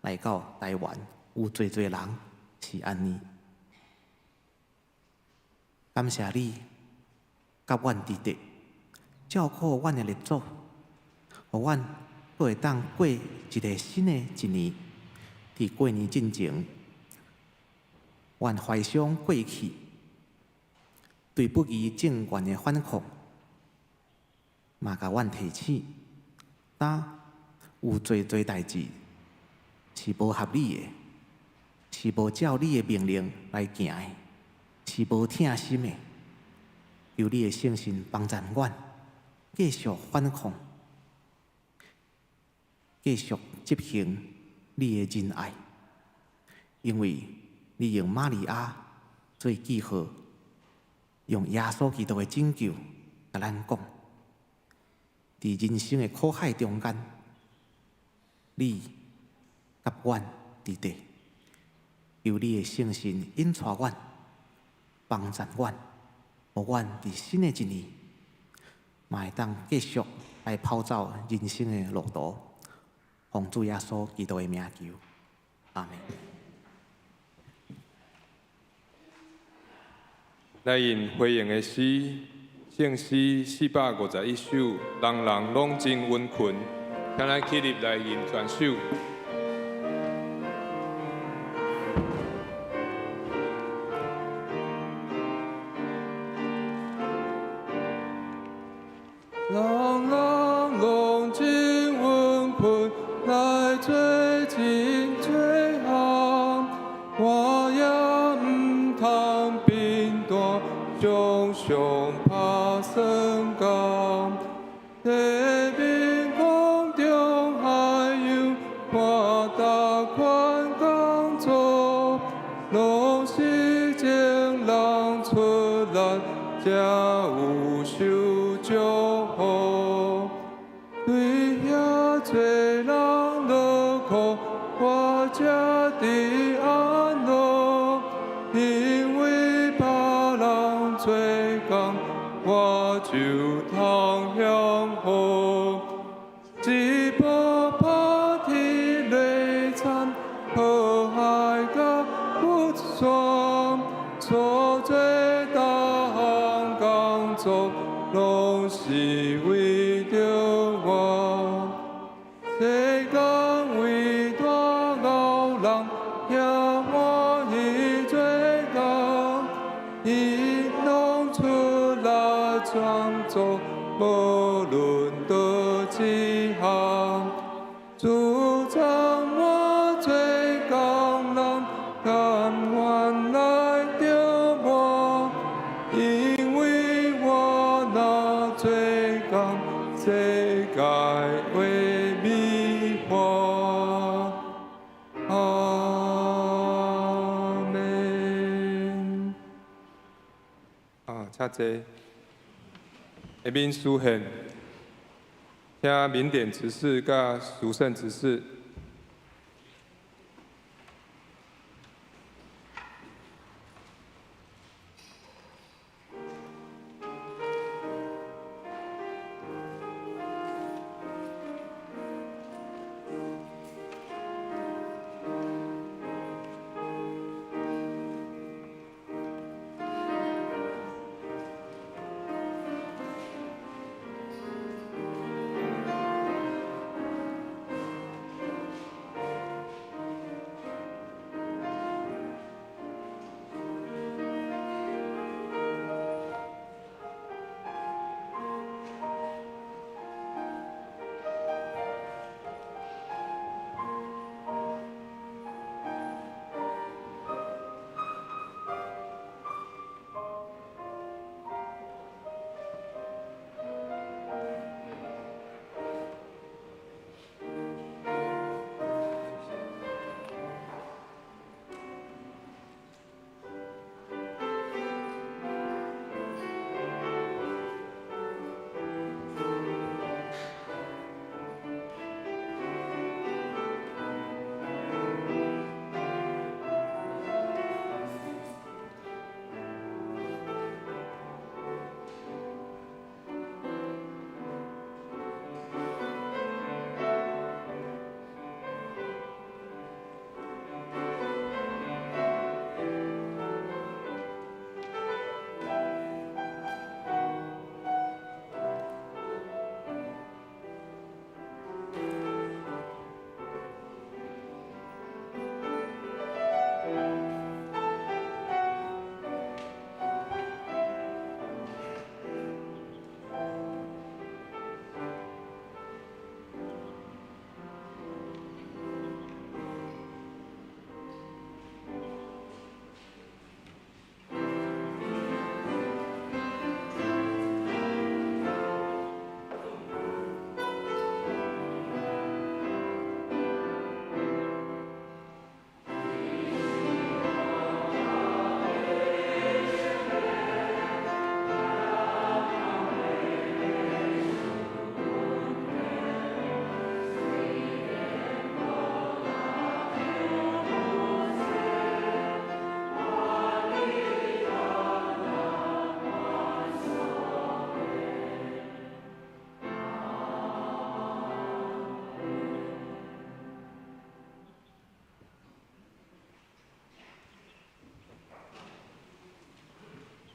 E: 來到台灣，有濟濟人是按呢。感謝你，佮阮佇底，照顧阮的列祖，予阮閣會當過一个新的一年。佇過年進前，阮懷想過去對不義政權的反抗，嘛共阮提醒，當有濟濟代誌是無合理的，是無照你的命令來行的，是無疼心的。求你的聖神幫助阮，繼續反抗，繼續執行你的仁愛，因為你用瑪利亞做記號，用耶穌基督的拯救，共咱講，佇人生的苦海中間，你佮阮佇底，求你的聖神引帶阮，幫助阮，予阮佇新的一年，嘛會當繼續來跑走人生的路途。奉主耶穌基督的名求，阿們。
D: 來用回應的詩，聖詩451首，人人攏真溫困，請咱起立來吟全首。人人攏真溫困，來做真濟項，我也毋通貧惰，常常拍算工。地面空中海洋，看逐款工作，攏是眾人出力，才有受祝福。對遐濟人勞苦，我才得安樂，因為別人做工，我就通享福。一步拍鐵犁田，好做逐項工作，攏是為著我。世間偉大熬人，也滿意做工，伊攏出力創造，無論佗一項。主張我做工人，甘願來著我，因為我若做工，世界會美化。阿們。啊，請坐。下面書獻，請明典執事佮淑聖執事。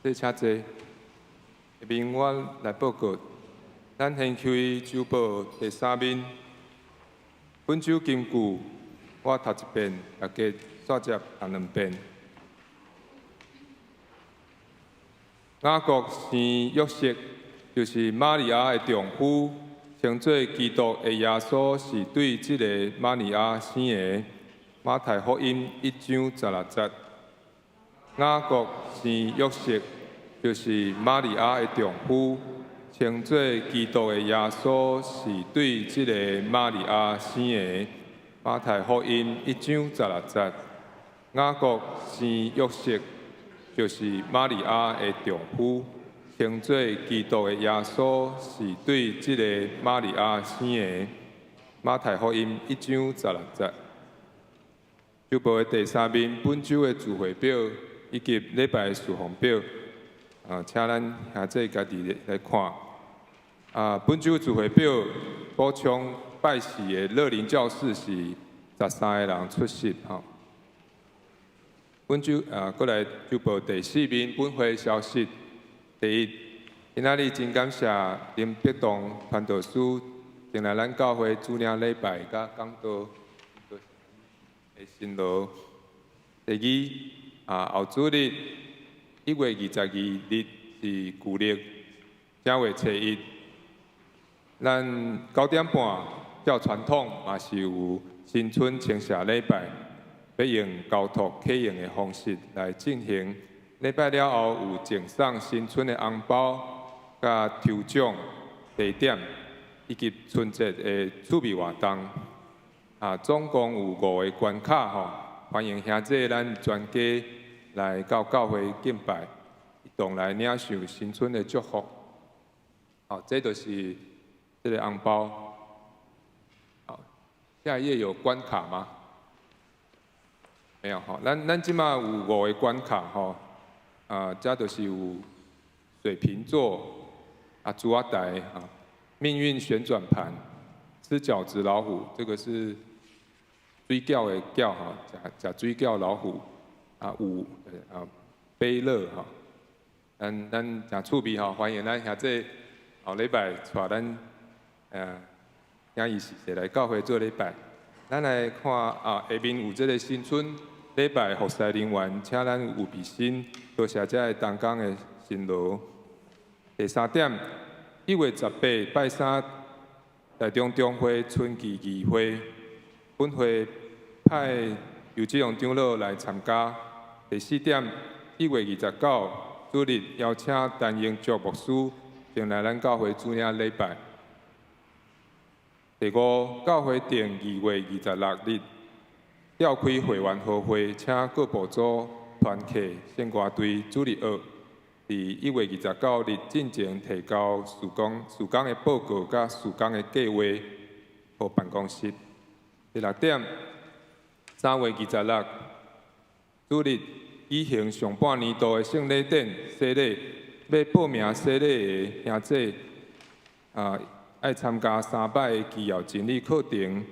D: 這請坐。下面我來報告，咱現區週報第三面，本週金句我讀一遍，大家煞接讀兩遍。雅各生約瑟，就是瑪利亞的丈夫，稱做基督的耶穌是對這个瑪利亞生的。馬太福音1章16節。雅各生約瑟，就是瑪利亞的丈夫，稱做基督的耶穌是對這个瑪利亞生的。馬太福音1章16節。雅各生約瑟，就是瑪利亞的丈夫，稱做基督的耶穌是對這个瑪利亞生的。馬太福音1章16節。週報的第三面，本週的聚會表以及禮拜的事奉表，啊，請咱兄弟家己來看。啊，本週聚會表補充拜四的樂齡教室是13個人出席吼。本週啊，閣來週報第四面本會消息。第一，今仔日真感謝林碧東傳道師前來咱教會主領禮拜佮講道的辛勞。第二，啊，後主日1月22日是舊曆正月初一，咱9點半照傳統嘛是有新春稱謝禮拜，欲用交託啟用的方式來進行。禮拜了後有贈送新春的紅包、佮抽獎、地點以及春節的趣味活動。啊，總共有五個關卡吼，歡迎兄弟咱全家來到教會敬拜，一同來領受新春的祝福。好，這就是這个紅包。好，下一頁有關卡嗎？沒有吼，咱這馬有五個關卡吼。啊，這就是有水瓶座、啊，豬仔台啊，命運旋轉盤、吃餃子老虎，這個是水餃的餃哈，食食水餃老虎啊，五啊，悲樂哈，咱誠趣味吼，歡迎咱兄弟後禮拜帶咱兄弟姊妹來教會做禮拜。咱來看啊，下面有這个新春禮拜服侍人員，請咱有備心，多謝這个同工的辛勞。第三點，1月18拜三，台中中會春季議會，本會派尤志勇長老來參加。第四點，1月29主日邀請陳英卓牧師前來咱教會主領禮拜。第五，教會定2月26日召開會員和會，請各部組團契聖歌隊主日學，佇1月29日進前提交事工的報告佮事工的計劃予辦公室。第六點，3月26主日舉行上半年度的聖禮典洗禮，欲報名洗禮的兄弟啊，愛參加三擺的基要真理課程，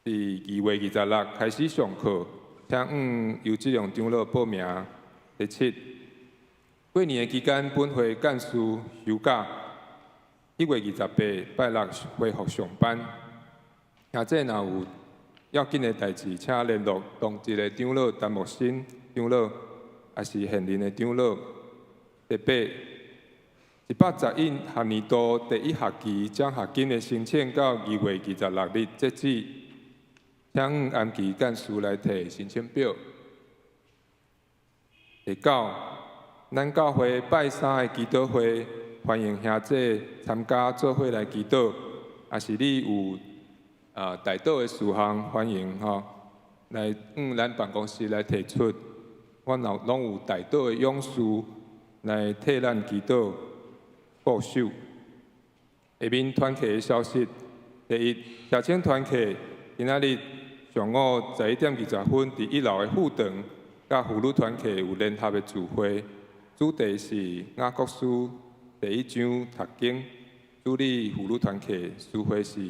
D: 佇2月26開始上課，請向尤志良長老報名。第七，過年的期間，本會幹事休假，1月28拜六恢復上班。兄弟若有要緊的代誌，請聯絡當值的長老陳木新長老，抑是現任的長老。第八，111學年度第一學期獎學金的申請到2月26日截止，請按期幹事來提申請表。第九，咱教會拜三的祈禱會，歡迎兄弟參加做伙來祈禱。抑是你有代禱的事項，歡迎吼來向咱辦公室來提出。阮有攏有代禱的勇士來替咱祈禱保守。下面團契的消息：第一，社青團契今仔日上午11點20分，佇一樓的副堂，佮婦女團契有聯合的聚會，主題是雅各書第一章讀經，主理婦女團契，司會是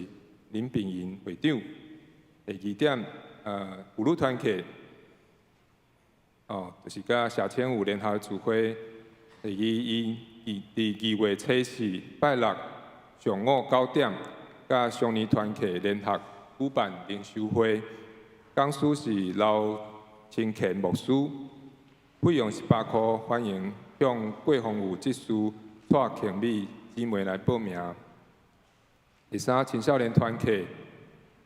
D: 林炳雲會長。第二點，婦女團契，哦，就是佮社青有聯合的聚會。第二，伊佇2月初四拜六上午9點，佮少年團契聯合舉辦靈修會，講師是劉清乾牧師，費用18箍，歡迎向郭宏武執事蔡慶美姊妹來報名。第三，青少年團契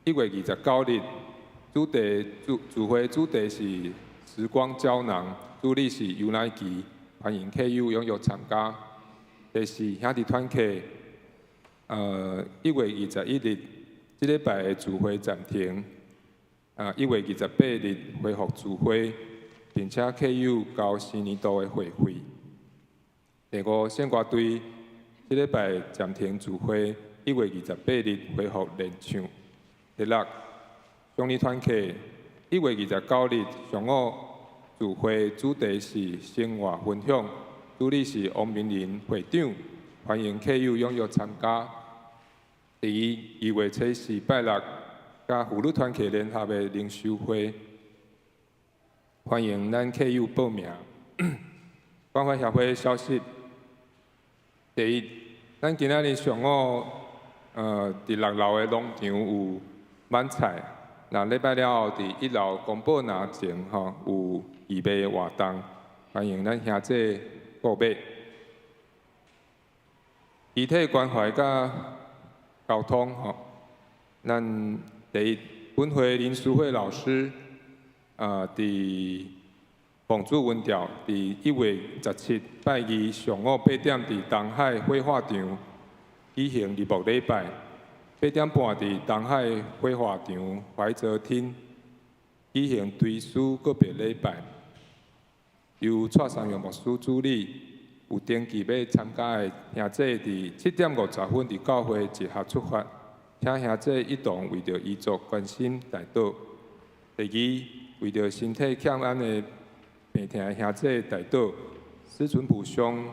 D: 1月29日，主題聚會主題是時光膠囊，主理是尤乃琪，歡迎客友踴躍參加。第四，兄弟團契，1月21日，這禮拜的聚會暫停。啊，1月28日恢復聚會，並且客友交新年度的會費。第五，聖歌隊，這禮拜暫停聚會，1月28日恢復練唱。第六，少年團契，1月29日上午聚會，主題是生活分享，主理是王明林會長，歡迎客友踴躍參加。第二，2月初四拜六，佮婦女團契聯合的靈修會，歡迎咱客友報名。關懷協會消息，第一，咱今仔日上午，佇六樓的農場有挽菜，那禮拜了後，佇一樓公布拿前吼有義賣的活動，歡迎咱兄弟購買。遺體關懷佮溝通吼，咱第一，本會林淑慧老師，佇奉主恩召，佇1月17拜二上午8點，佇東海火化場舉行日牧禮拜。8點半佇東海火化場懷澤廳舉行追思告別禮拜，由蔡三勇牧師主禮。有登記欲參加的兄弟，佇7點50分佇教會集合出發，請兄弟一同為著遺族關心代禱。第二，為著身體欠安的病痛的兄弟代禱。施淳朴兄，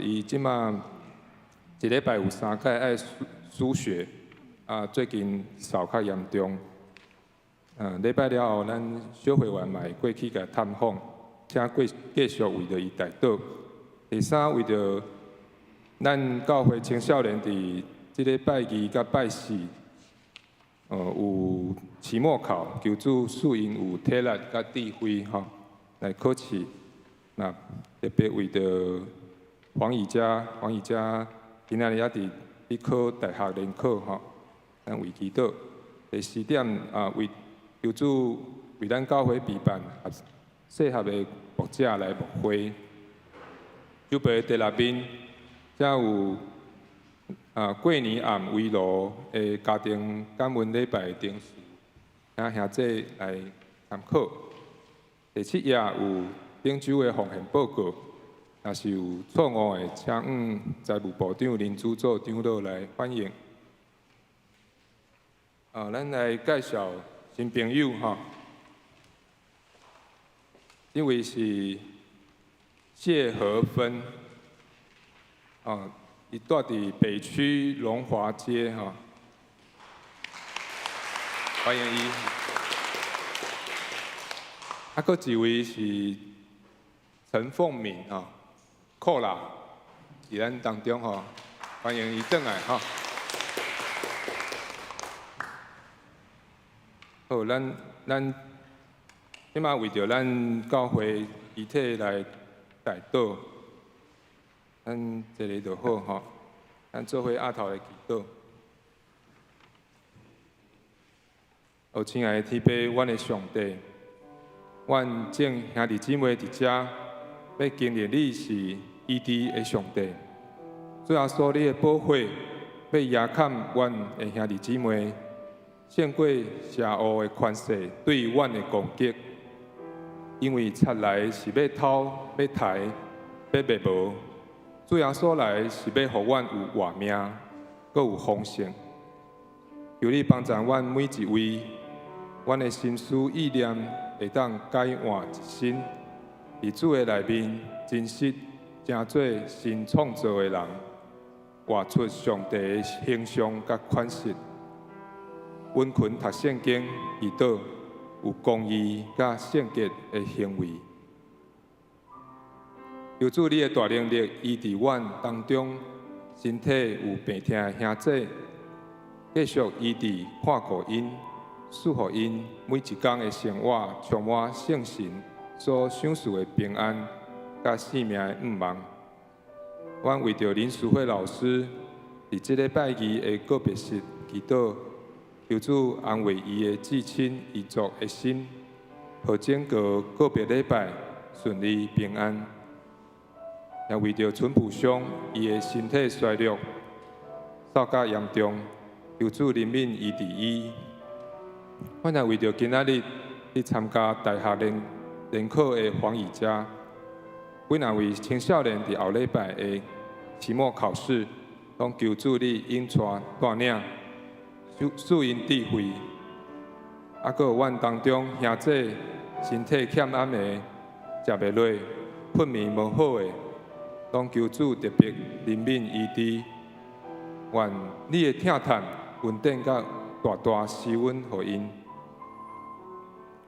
D: 伊這馬一禮拜有三擺愛輸血，最近嗽較嚴重。禮拜了後，咱小會員嘛會過去共探訪，請繼續為著伊代禱。第三，為著咱教會青少年佇這个拜二佮拜四，有期末考，求主賜𪜶有體力佮智慧吼來考試。那特別為著黃以佳，黃以佳今仔日猶佇咧考大學聯考吼，咱為祈禱。第四點啊，為求主為咱教會備辦合適合的牧者來牧會。主題第六面，才有過年暗圍爐的家庭感恩禮拜定時，請兄弟來參考。第七頁有頂週的奉獻報告，若是有錯誤的，請向財務部長林主座長老來反映。咱來介紹新朋友吼，這位是謝和芬，伊住佇北區龍華街吼，歡迎伊。閣一位是陳鳳敏吼，酷啦，佇咱當中吼，歡迎伊轉來吼。好，咱這馬為著咱教會遺體來代禱，咱坐咧就好吼。咱做伙阿頭來祈禱。哦，親愛的天父，阮的上帝，阮眾兄弟姊妹佇遮，欲經歷你是醫治的上帝。主耶穌，你的寶血欲遮蓋阮的兄弟姊妹，勝過邪惡的權勢對阮的攻擊。因為賊來是欲偷、欲刣、欲滅無，主耶穌來是欲予阮有活命，閣有豐盛。求你幫助阮每一位，阮的心思意念會當改換一新，佇主的內面真實成做新創造的人，活出上帝的形象佮款式。殷勤讀聖經、祈禱，有公義佮聖潔的行為。求主你的大能力醫治阮當中身體有病痛的兄弟，繼續醫治看顧𪜶，賜予𪜶每一工的生活充滿聖神所賞賜的平安佮生命的向望。阮為著林淑慧老師佇這禮拜二的告別式祈禱，求主安慰伊的至親遺族的心，予整個告別禮拜順利平安。也為著淳朴兄伊的身體衰弱，嗽較嚴重，求主憐憫醫治伊。阮也為著今仔日去參加大學聯考的黃以佳，幾若位青少年佇後禮拜的期末考試，攏求主你引帶帶領，賜𪜶智慧。閣有阮當中兄弟身體欠安的，食袂落，睏眠無好的，攏求主特別憐憫醫治。願你的疼痛、恩典佮大大施恩予𪜶。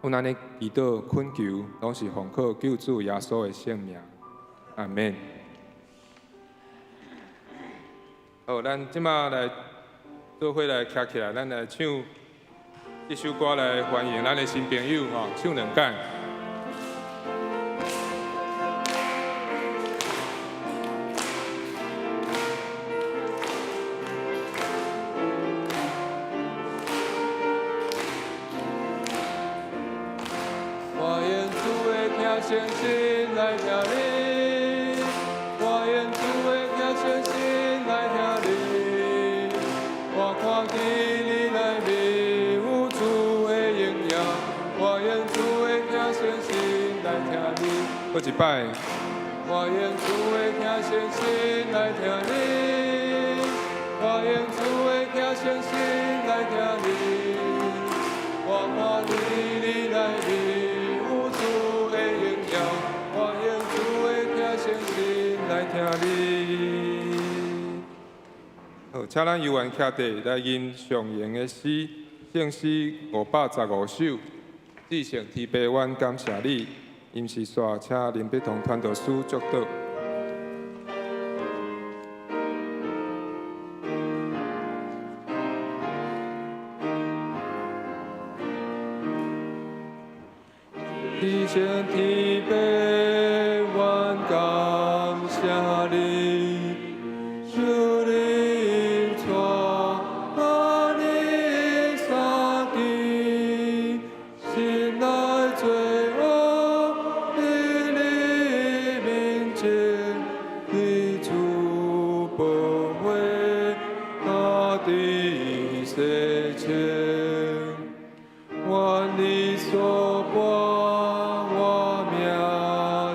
D: 阮按呢祈祷恳求，攏是奉靠救主耶穌的聖名。阿們。好，咱這馬來做伙來徛起來，咱來唱這首歌來歡迎咱的新朋友吼，唱兩擺。我用主的疼誠心來疼你，我用主的疼誠心來疼你。我看見你內面有主的榮耀，我用主的疼誠心來疼你。閣一擺，我用主的疼誠心來疼你，我用主的疼誠心來疼你。我看見你內面有主的榮耀，我用主的疼誠心來疼你。好，請咱猶原徛地來吟上榮的詩，聖詩515首。至聖天父，阮感謝你。音是煞，請林必彤傳道師祝禱。至聖天父，阮感謝你，主你帶我們相見，心內罪惡佇你面前，你主寶血大地洗清，願你所撥我命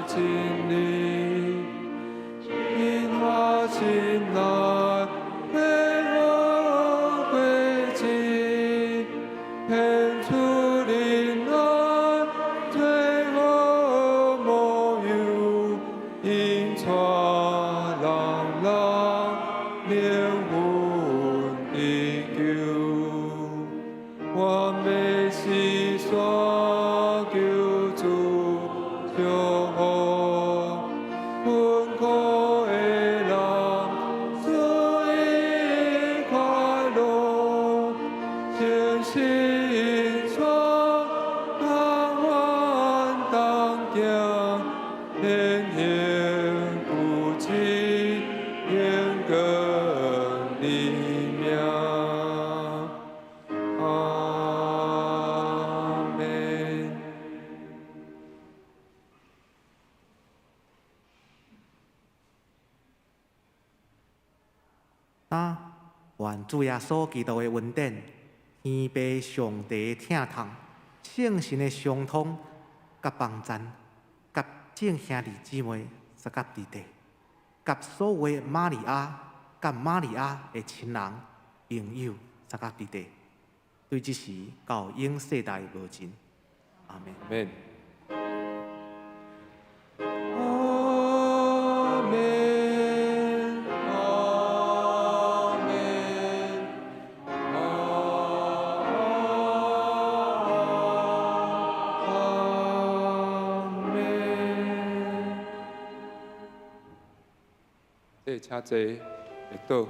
D: 真理，因我心內的好果子，顯出仁愛最好模樣，引帶人人靈魂得救。願欲是煞求主祝福，困苦的人賜以快樂，誠實帶阮同行，顯現古蹟永更你名。阿們。
E: 那願主耶穌基督的恩典、天父上帝的疼痛、聖神的相通佮幫贊，佮眾兄弟姊妹、佮弟弟，佮所有的瑪利亞、佮瑪利亞的親人、朋友、佮弟弟，對這時到永世代無盡。阿們。
D: 阿們。阿們，阿們，阿們。這請坐，會倒。